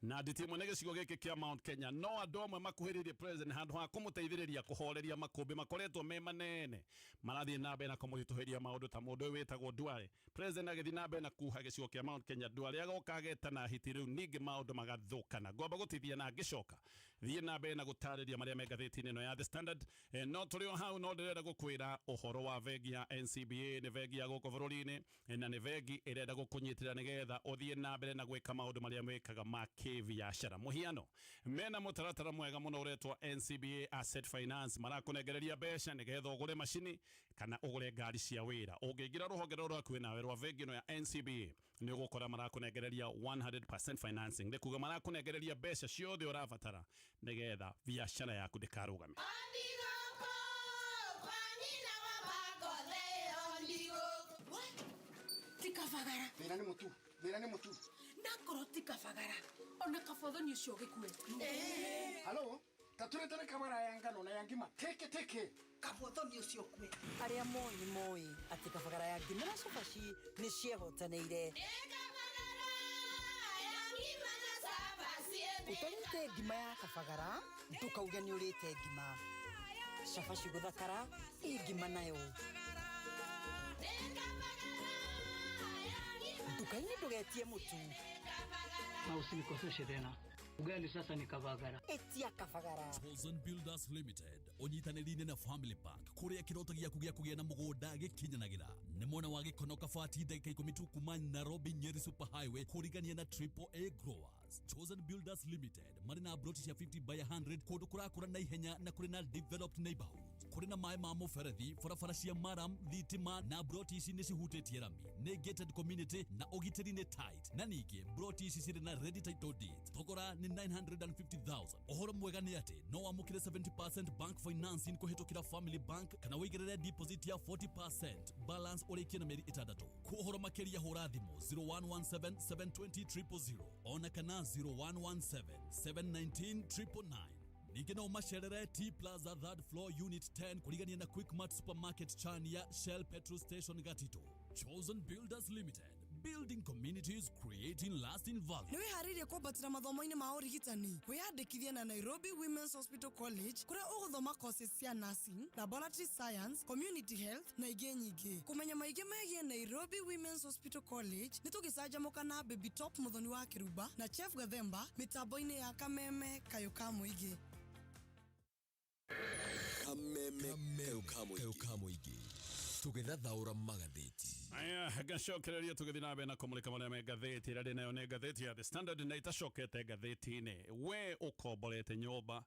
na nditi ĩmwe nĩ gĩcigo gĩkĩ kĩa Mount Kenya. No andũ amwe makuhĩrĩirie president, handũ ha kũmũteithĩrĩria kũhoreria makũmbĩ makoretwo me manene, marathiĩ na mbere na kũmũritũhĩria maũndũ ta mũndũ ũyũ wĩtagwo Duale. President agĩthiĩ na mbere na kuha gĩcigo kĩa Mount Kenya, Duale agoka agetana hiti, rĩu ningĩ maũndũ magathũkana. Ngwamba gũtithia na ngĩcoka thiĩ na mbere na gũtarĩria marĩa me ngathĩti-inĩ ĩno ya The Standard. No tũrĩ o hau, no ndĩrenda gũkwĩra ũhoro wa bengi ya NCBA. Nĩ bengi ya gũkũ bũrũri-inĩ, na nĩ bengi ĩrenda gũkũnyitĩrĩra nĩgetha ũthiĩ na mbere na gwĩka maũndũ marĩa wĩkaga ma kĩbiacara. Mũhiano, mena mũtaratara mwega mũno ũretwo NCBA Asset Finance, marakũnengereria mbeca nĩgetha ũgũre macini kana ũgũre ngari cia wĩra. Ũngĩingĩra rũhonge rũrũ rwakuhĩ nawe rwa bengi ĩno ya NCBA, nĩ ũgũkora marakũnengereria 100% financing, nĩ kuga marakũnengereria mbeca ciothe ũrabatara nĩgetha biacara yaku ndĩkarũgame. Tikabagara. Thĩna nĩ mũtu, thĩna nĩ mũtu. Nakorwo tikabagara ona kabothoni ũcio ũgĩkue. Halo, tatũretere kabara ya ngano na ya ngima teke teke. Kabothoni ũcio ũkue. Arĩa moĩ nĩ moĩ atĩ kabagara ya ngima na cabaci nĩ ciehotanĩire. Ũtarĩte ngima ya kabagara ndũkauge nĩ ũrĩte ngima. Cabaci gũthakara ĩ ngima nayo. Nduka-inĩ ndũgetie mũtu. Na usinikoseshe tena. Ugali sasa ni kabagara. Etia kabagara. Chosen Builders Limited ũnyitanĩri-inĩ na Family Bank, kũrĩa kĩroto gĩaku gĩa kũgĩa na mũgũnda gĩkinyanagĩra. Nĩ mwena wa Gĩkono Kabati, ndagĩka 10 tu kuma Nairobi Nyeri Super Highway, kũrigania na Triple A Growers. Chosen Builders Limited marĩ na broti cia 50 by 100 kũndũ kũrakũra na ihenya na kũrĩ na developed neighborhoods. Kũrĩ na maĩ ma mũberethi, barabara cia maram, thitima, na broti ici nĩ cihutĩtie rami. Nĩ gated community na ũgitĩri nĩ tight, na ningĩ broti ici cirĩ na ready title deeds. Thogora nĩ 950,000. Ũhoro mwega nĩ atĩ no wamũkĩre 70% bank financing kũhĩtũkĩra Family Bank, kana wĩigĩrĩre deposit ya 40%, balance ũrĩkie na mĩeri 6. Kwa ũhoro makĩria hũra thimũ 0117 720 000 ona kana 0117 719 999. Ningĩ no macerere T Plaza third floor unit 10, kũrigania na Quickmart Supermarket Chania Shell Petrol Station Gatito. Chosen Builders Limited, building communities, creating lasting value. Nĩ wĩharĩirie kwambatĩra mathomo-inĩ ma ũrigitani? Wĩyandĩkithie na Nairobi Women's Hospital College, kũrĩa ũgũthoma courses cia nursing, laboratory science, community health na ingĩ nyingĩ. Kũmenya maingĩ megiĩ Nairobi Women's Hospital College, nĩ tũgĩcanjamũka na Baby Top Mũthoni wa Kĩrumba na Chef Gathemba mĩtambo-inĩ ya Kameme Kayũ ka Mũingĩ. Kameme Kayũ ka Mũingĩ, tũgĩthathaũra magathĩti. Aya, ngacokereria tũgĩthiĩ na mbere na kũmũrĩka marĩa me ngathĩti ĩrĩa ndĩ nayo nĩ ngathĩti ya The Standard na itacokete ngathĩti-inĩ. We ũkomborete nyũmba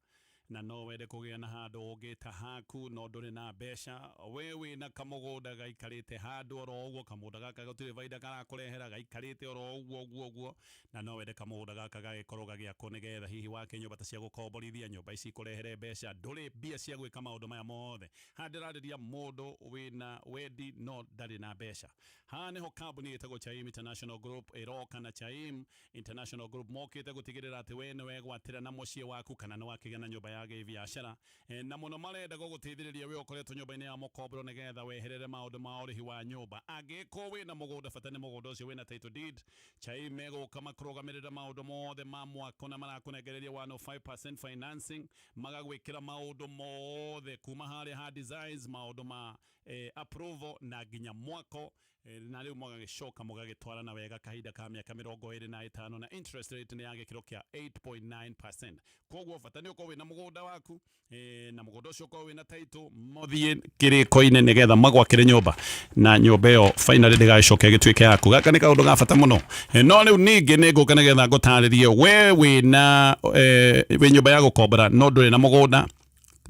na no wende kũgĩa na handũ ũngĩta haku no ndũrĩ na mbeca. We wĩna kamũgũnda gaikarĩte handũ oro ũguo, kamũgũnda gaka gũtirĩ baida karakũrehera, gaikarĩte oro ũguo ũguo ũguo, na no wende kamũgũnda gaka gagĩkorwo gagĩakwo nĩgetha hihi wake nyũmba ta cia gũkomborithia, nyũmba ici ikũrehere mbeca. Ndũrĩ mbia cia gwĩka maũndũ maya mothe. Haha ndĩrarĩria mũndũ wĩna wendi no ndarĩ na mbeca. Haha nĩho kambuni ĩtagwo Chaim International Group ĩroka na Chaim International Group mokĩte gũtigĩrĩra atĩ we nĩwegwatĩra na mũciĩ waku kana nĩwakĩgĩa na nyũmba ya gĩbiacara. Na mũno marenda gũgũteithĩrĩria we ũkoretwo nyũmba-inĩ ya mũkomboro nĩgetha weherere maũndũ ma ũrĩhi wa nyũmba. Angĩkorwo wĩna mũgũnda bata nĩ mũgũnda ũcio wĩna title deed, Chaim megũka makũrũgamĩrĩre maũndũ mothe ma mwako na marakũnengereria 105% financing magagwĩkĩra maũndũ mothe kuma harĩa ha designs, maũndũ ma eh, approval na nginya mwako eh, na rĩu mũgagĩcoka mũgagĩtwarana wega kahinda ka mĩaka 25 na interest rate nĩ ya gĩkĩro kĩa 8.9%. Koguo bata nĩ ũkorwo wĩna mũgũnda waku eh, na mũgũnda ũcio ũkorwo wĩna title, mũthiĩ kĩrĩko-inĩ nĩgetha magwakĩre nyũmba na nyũmba ĩyo finally ndĩgagĩcoke ĩgĩtuĩke yaku. Gaka nĩ kaũndũ ga bata mũno. No rĩu ningĩ nĩ ngũka nĩgetha ngũtarĩrie we wĩna wĩ nyũmba ya gũkombora no ndũrĩ na mũgũnda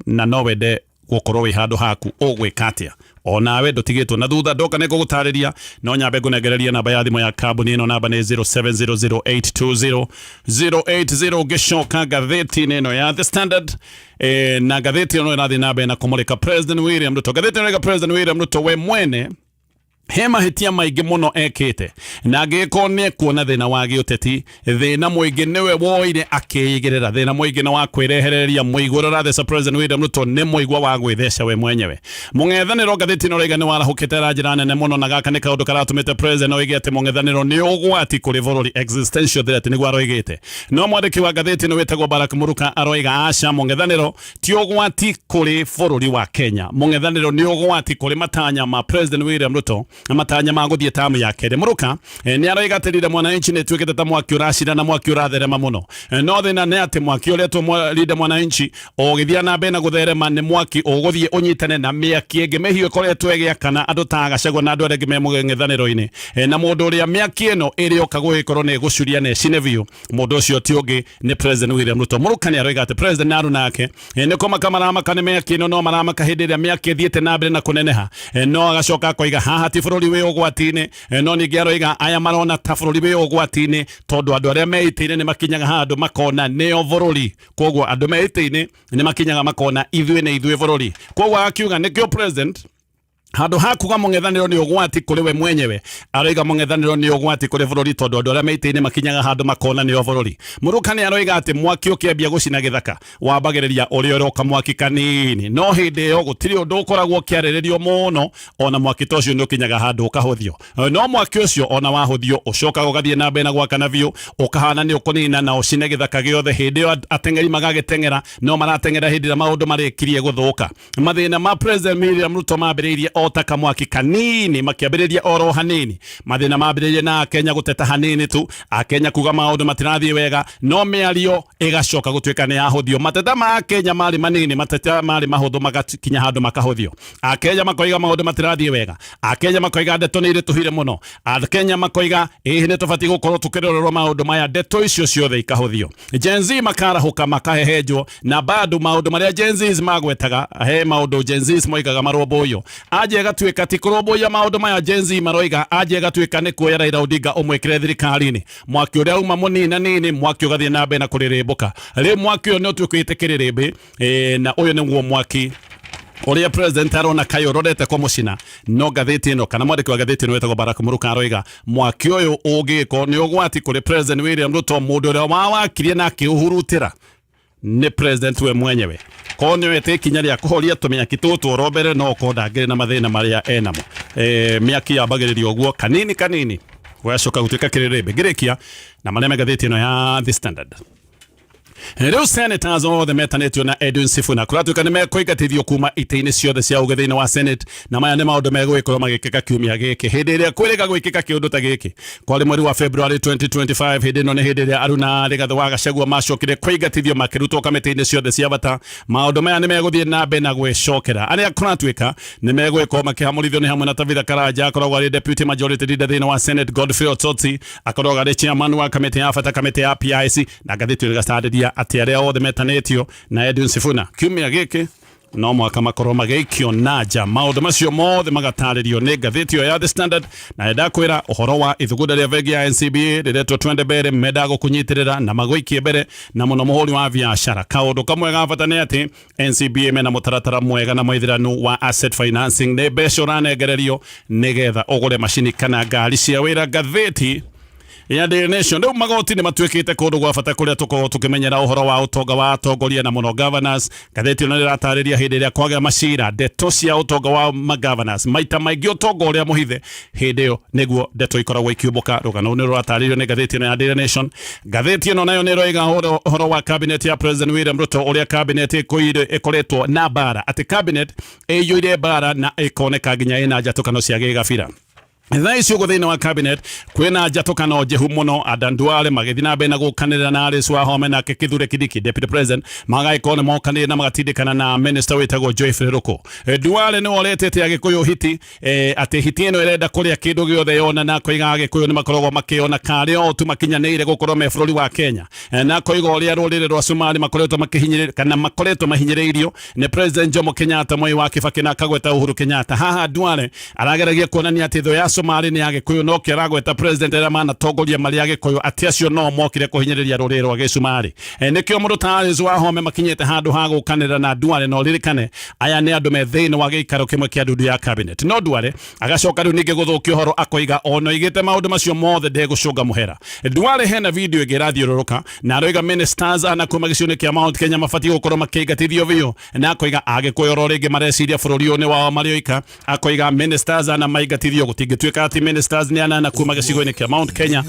na no wende gũkorwo wĩ handũ haku ũgwĩka atĩa. Onawe ndũtigĩtwo na thutha, ndoka nĩ ngũgũtarĩria, no nyambe ngũnengererie namba ya thimũ ya kambuni ĩno. Namba nĩ 0700820080. Ngĩcoka ngathĩti-inĩ ĩno ya The Standard na ngathĩti ĩno ĩrathiĩ na mbere na kũmũrĩka President William Ruto. Ngathĩti ĩno ĩrauga President William Ruto we mwene he mahĩtia maingĩ mũno ekĩte, na angĩgĩkorwo nĩ ekuona thĩna wa gĩũteti, thĩna mũingĩ nĩwe woire akĩigĩrĩra, thĩna mũingĩ nĩ wa kwĩrehereria mũigua ũrĩa ũratheca President William Ruto nĩ mũigua wa gwĩtheca we mwenyewe. Mũng'ethanĩro ngathĩti ĩno ĩrauga nĩ warahũkĩte na njĩra nene mũno, na gaka nĩ kaũndũ karatũmĩte President oige atĩ mũng'ethanĩro nĩ ũgwati kũrĩ bũrũri, existential threat nĩguo aroigĩte. No mwandĩki wa ngathĩti ĩno wĩtagwo Barak Muruka aroiga aca, mũng'ethanĩro ti ũgwati kũrĩ bũrũri wa Kenya, mũng'ethanĩro nĩ ũgwati kũrĩ matanya ma President William Ruto na matanya ma gũthiĩ tamu ya kerĩ. Muruka nĩ aroiga atĩ Linda Mwananchi nĩ ĩtuĩkĩte ta mwaki ũracina na mwaki ũratherema mũno. No thĩna nĩ atĩ mwaki ũrĩa Linda Mwananchi ũgĩthiĩ na mbere na gũtherema nĩ mwaki ũgũthiĩ ũnyitane na mĩaki ĩngĩ mĩhiũ ĩkoretwo ĩgĩakana andũ ta Gachagua na andũ arĩa angĩ me mũng'ethanĩro-inĩ. Na mũndũ ũrĩa mĩaki ĩno ĩrĩoka gũgĩkorwo nĩ ĩgũcuria na ĩcine biũ, mũndũ ũcio ti ũngĩ nĩ President William Ruto. Muruka nĩ aroiga atĩ President na aruna ake nĩ kũmaka maramaka nĩ mĩaki ĩno, no maramaka hĩndĩ ĩrĩa mĩaki ĩthiĩte na mbere na kũneneha. No agacoka akoiga haha ti bũrũri wĩ ũgwati-inĩ. No ningĩ aroiga aya marona ta bũrũri wĩ ũgwati-inĩ tondũ andũ arĩa me itĩ-inĩ nĩ makinyaga handũ makona nĩo bũrũri. Koguo andũ me itĩ-inĩ nĩ makinyaga makona ithuĩ nĩ ithuĩ bũrũri. Koguo agakiuga nĩkĩo President handũ ha kuga mũng'ethanĩro nĩ ũgwati kũrĩ we mwenyewe, aroiga mũng'ethanĩro nĩ ũgwati kũrĩ bũrũri tondũ andũ arĩa me itĩ-inĩ makinyaga handũ makona nĩo bũrũri. Mũrũka nĩ aroiga atĩ mwaki ũkĩambia gũcina gĩthaka wambagĩrĩria ũrĩ oro kamwaki kanini, no hĩndĩ ĩyo gũtirĩ ũndũ ũkoragwo ũkĩarĩrĩrio mũno, ona mwaki ta ũcio nĩ ũkinyaga handũ ũkahũthio. No mwaki ũcio ona wahũthio ũcokaga ũgathiĩ na mbere na gwakana biũ, ũkahana nĩ ũkũnina na ũcine gĩthaka gĩothe. Hĩndĩ ĩyo ateng'eri magagĩteng'era, no marateng'era hĩndĩ ĩrĩa maũndũ marĩkirie gũthũka. Mathĩna ma President William Ruto mambĩrĩirie o ta kamwaki kanini, makĩambĩrĩria oro hanini. Mathĩna mambĩrĩirie na Akenya gũteta hanini tu, Akenya kuga maũndũ matirathiĩ wega, no mĩario ĩgacoka gũtuĩka nĩ yahũthio. Mateta ma Akenya marĩ manini, mateta marĩ mahũthũ magakinya handũ makahũthio. Akenya makoiga maũndũ matirathiĩ wega, Akenya makoiga ndeto nĩ iritũhire mũno, Akenya makoiga ĩĩ nĩ tũbatiĩ gũkorwo tũkĩrorerwo maũndũ maya, ndeto icio ciothe ikahũthio. Gen Z makarahũka makahehenjwo, na bado maũndũ marĩa Gen Zs magwetaga, he maũndũ Gen Zs moigaga marũmbũiyo. Anja ĩgatuĩka ti kũrũmbũiya maũndũ maya Gen Z maroiga, anja ĩgatuĩka nĩ kuoya Raila Odinga ũmwĩkĩre thirikari-inĩ. Mwaki ũrĩa uma mũnini nini, mwaki ũgathiĩ na mbere na kũrĩrĩmbũka. Rĩu mwaki ũyũ nĩ ũtuĩkĩte kĩrĩrĩmbĩ, na ũyũ nĩguo mwaki ũrĩa President arona kaĩ ũrorete kũmũcina. No ngathĩti ĩno kana mwandĩki wa ngathĩti ĩno wĩtagwo Barack Muruka aroiga mwaki ũyũ ũngĩko nĩ ũgwati kũrĩ President William Ruto, mũndũ ũrĩa wawakirie na akĩũhurutĩra nĩ President we mwenyewe. Korwo nĩ oete ikinya rĩa kũhoria tũmĩaki tũtũ oro mbere, no okorwo ndangĩrĩ na mathĩna marĩa enamo. Mĩaki yambagĩrĩria ũguo kanini kanini gũgacoka gũtuĩka kĩrĩrĩmbĩ. Ngĩrĩkia na marĩa me ngathĩti ĩno ya The Standard. Rĩu senators othe metanĩtio na Edwin Sifuna kũratuĩka nĩ mekũingatithio kuma itĩ-inĩ ciothe cia ũgĩ thĩinĩ wa Senate, na maya nĩ maũndũ megũgĩkorwo magĩkĩka kiumia gĩkĩ. Hĩndĩ ĩrĩa kwĩrĩga gwĩkĩka kĩũndũ ta gĩkĩ kwarĩ mweri wa February 2025. Hĩndĩ ĩno nĩ hĩndĩ ĩrĩa Aruna Rigathĩ wa Gachagua macokire kũingatithio makĩrutwo kamĩtĩ-inĩ ciothe cia bata. Maũndũ maya nĩ megũthiĩ na mbere na gwĩcokera. Arĩa kũratuĩka nĩ megũgĩkorwo makĩhamũrithio nĩ hamwe na Tabitha Karanja, akoragwo arĩ deputy majority leader thĩinĩ wa Senate, Godfrey Osotsi akoragwo arĩ chairman wa kamĩtĩ ya bata, kamĩtĩ ya PIC. Na ngathĩti ĩyo ĩgatarĩria atĩ arĩa othe metanĩtio na Edwin Sifuna kiumia gĩkĩ no mwaka makorwo magĩikio na nja. Maũndũ macio mothe magatarĩrio nĩ ngathĩti ĩyo ya The Standard. Na ndakwĩra ũhoro wa ithugunda rĩa bengi ya NCBA rĩretwo Twende Mbere, mendaga gũkũnyitĩrĩra na magũikie mbere na mũno mũhũri wa biacara. Kaũndũ kamwe ga bata nĩ atĩ NCBA mena mũtaratara mwega na mũithĩranu wa asset financing, nĩ mbeca ũranengererio nĩgetha ũgũre macini kana ngari cia wĩra. Ngathĩti ya Daily Nation. Rĩu magoti nĩ matuĩkĩte kũndũ gwa bata kũrĩa tũkoragwo tũkĩmenyera ũhoro wa ũtonga wa atongoria na mũno governors. Ngathĩti ĩno nĩratarĩria hĩndĩ ĩrĩa kwagĩa macira, ndeto cia ũtonga wa magovernors, maita maingĩ ũtonga ũrĩa mũhithe, hĩndĩ ĩyo nĩguo ndeto ikoragwo ikiumbũka. Rũgano nĩ rũratarĩrio nĩ ngathĩti ĩno ya Daily Nation. Ngathĩti ĩno nayo nĩ ĩroiga ũhoro wa cabinet ya President William Ruto, ũrĩa cabinet ĩkoretwo na mbara, atĩ cabinet ĩiyũire mbara na ĩkoneka nginya ĩna njatũkano cia gĩgabira. Thaa ici ũguo thĩinĩ wa cabinet kwĩna njatũkano njĩhu mũno. Adan Duale magĩthiĩ na mbere na gũkanĩrĩra na Alice Wahome, nake Kithure Kindiki deputy president magagĩkorwo nĩ mokanĩrĩra na magatindĩkana na minister wĩtagwo Geoffrey Ruku. Duale nĩ oretete Agĩkũyũ hiti, atĩ hiti ĩno ĩrenda kũrĩa kĩndũ gĩothe yona, na akoiga Agĩkũyũ nĩ makoragwo makĩona karĩ o tu makinyanĩire gũkorwo me bũrũri wa Kenya, na akoiga ũrĩa rũrĩrĩ rwa Somali makoretwo makĩhinyĩrĩrio kana makoretwo mahinyĩrĩirio nĩ President Jomo Kenyatta, Mwai wa Kibaki, na akagweta Uhuru Kenyatta. Haha Duale arageragia kuonania atĩ thũ ya Somali nĩ Agĩkũyũ, no kĩo aragweta president arĩa manatongoria marĩ Agĩkũyũ, atĩ acio no mokire kũhinyĩrĩria rũrĩrĩ rwa Gĩcumarĩ. Nĩkĩo mũndũ ta Alice Wahome makinyĩte handũ ha gũkanĩrĩra na Duale. No ririkane aya nĩ andũ me thĩinĩ wa gĩikaro kĩmwe kĩa ndundu ya cabinet. No Duale agacoka rĩu ningĩ gũthũkia ũhoro, akoiga ona oigĩte maũndũ macio mothe ndegũcũnga mũhera. Duale hena video ĩngĩ ĩrathiũrũrũka na aroiga ministers ana kuma gĩcigo-inĩ kĩa Mount Kenya mabatiĩ gũkorwo makĩingatithio biũ, na akoiga Agĩkũyũ oro rĩngĩ mareciria bũrũri ũyũ nĩ wao marĩ oika. Akoiga ministers ana maingatithio, gũtingĩtuĩka atĩ ministers nĩ anana kuma gĩcigo-inĩ kĩa Mount Kenya.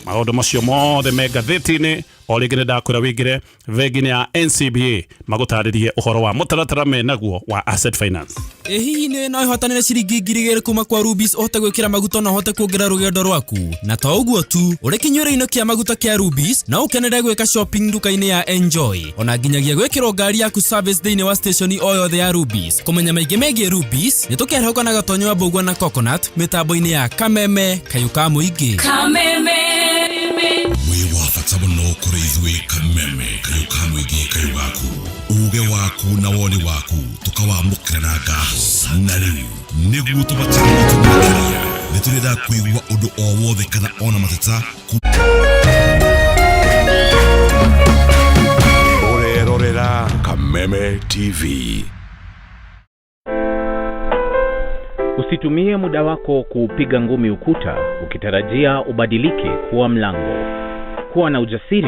Maũndũ macio mothe me ngathĩti-inĩ. O rĩngĩ nĩ ndakwĩra wĩingĩre bengi-inĩ ya NCBA magũtarĩrie ũhoro wa mũtaratara menaguo wa asset finance. Ĩ hihi nĩ no ĩhotanĩre ciringi 2,000 kuma kwa Rubis ũhote gwĩkĩra maguta na ũhote kuongerera rũgendo rwaku? Na to ũguo tu, ũrĩ kĩnyuĩro-inĩ kĩa maguta kĩa Rubis no ũkenere gwĩka shopping nduka-inĩ ya Enjoy, ona nginyagia gwĩkĩrwo ngari yaku service thĩinĩ wa station o yothe ya Rubis. Kũmenya maingĩ megiĩ Rubis nĩ tũkerehũka na Gatonyo wa Mbũgua na Coconut mĩtambo-inĩ ya Kameme kayũ ka mũingĩ. Kameme. Wĩ wa bata mũno kũrĩ ithuĩ. Kameme kayũ ka mũingĩ, kayũ gaku, uge waku na woni waku tũkawamũkĩra na ngatho. Na rĩu nĩguo tũbataire tũmakĩria, nĩ tũrenda kũigua ũndũ o wothe kana ona mateta. Ũrerorera Kameme TV. Usitumie muda wako kuupiga ngumi ukuta ukitarajia ubadilike kuwa mlango. Kuwa na ujasiri.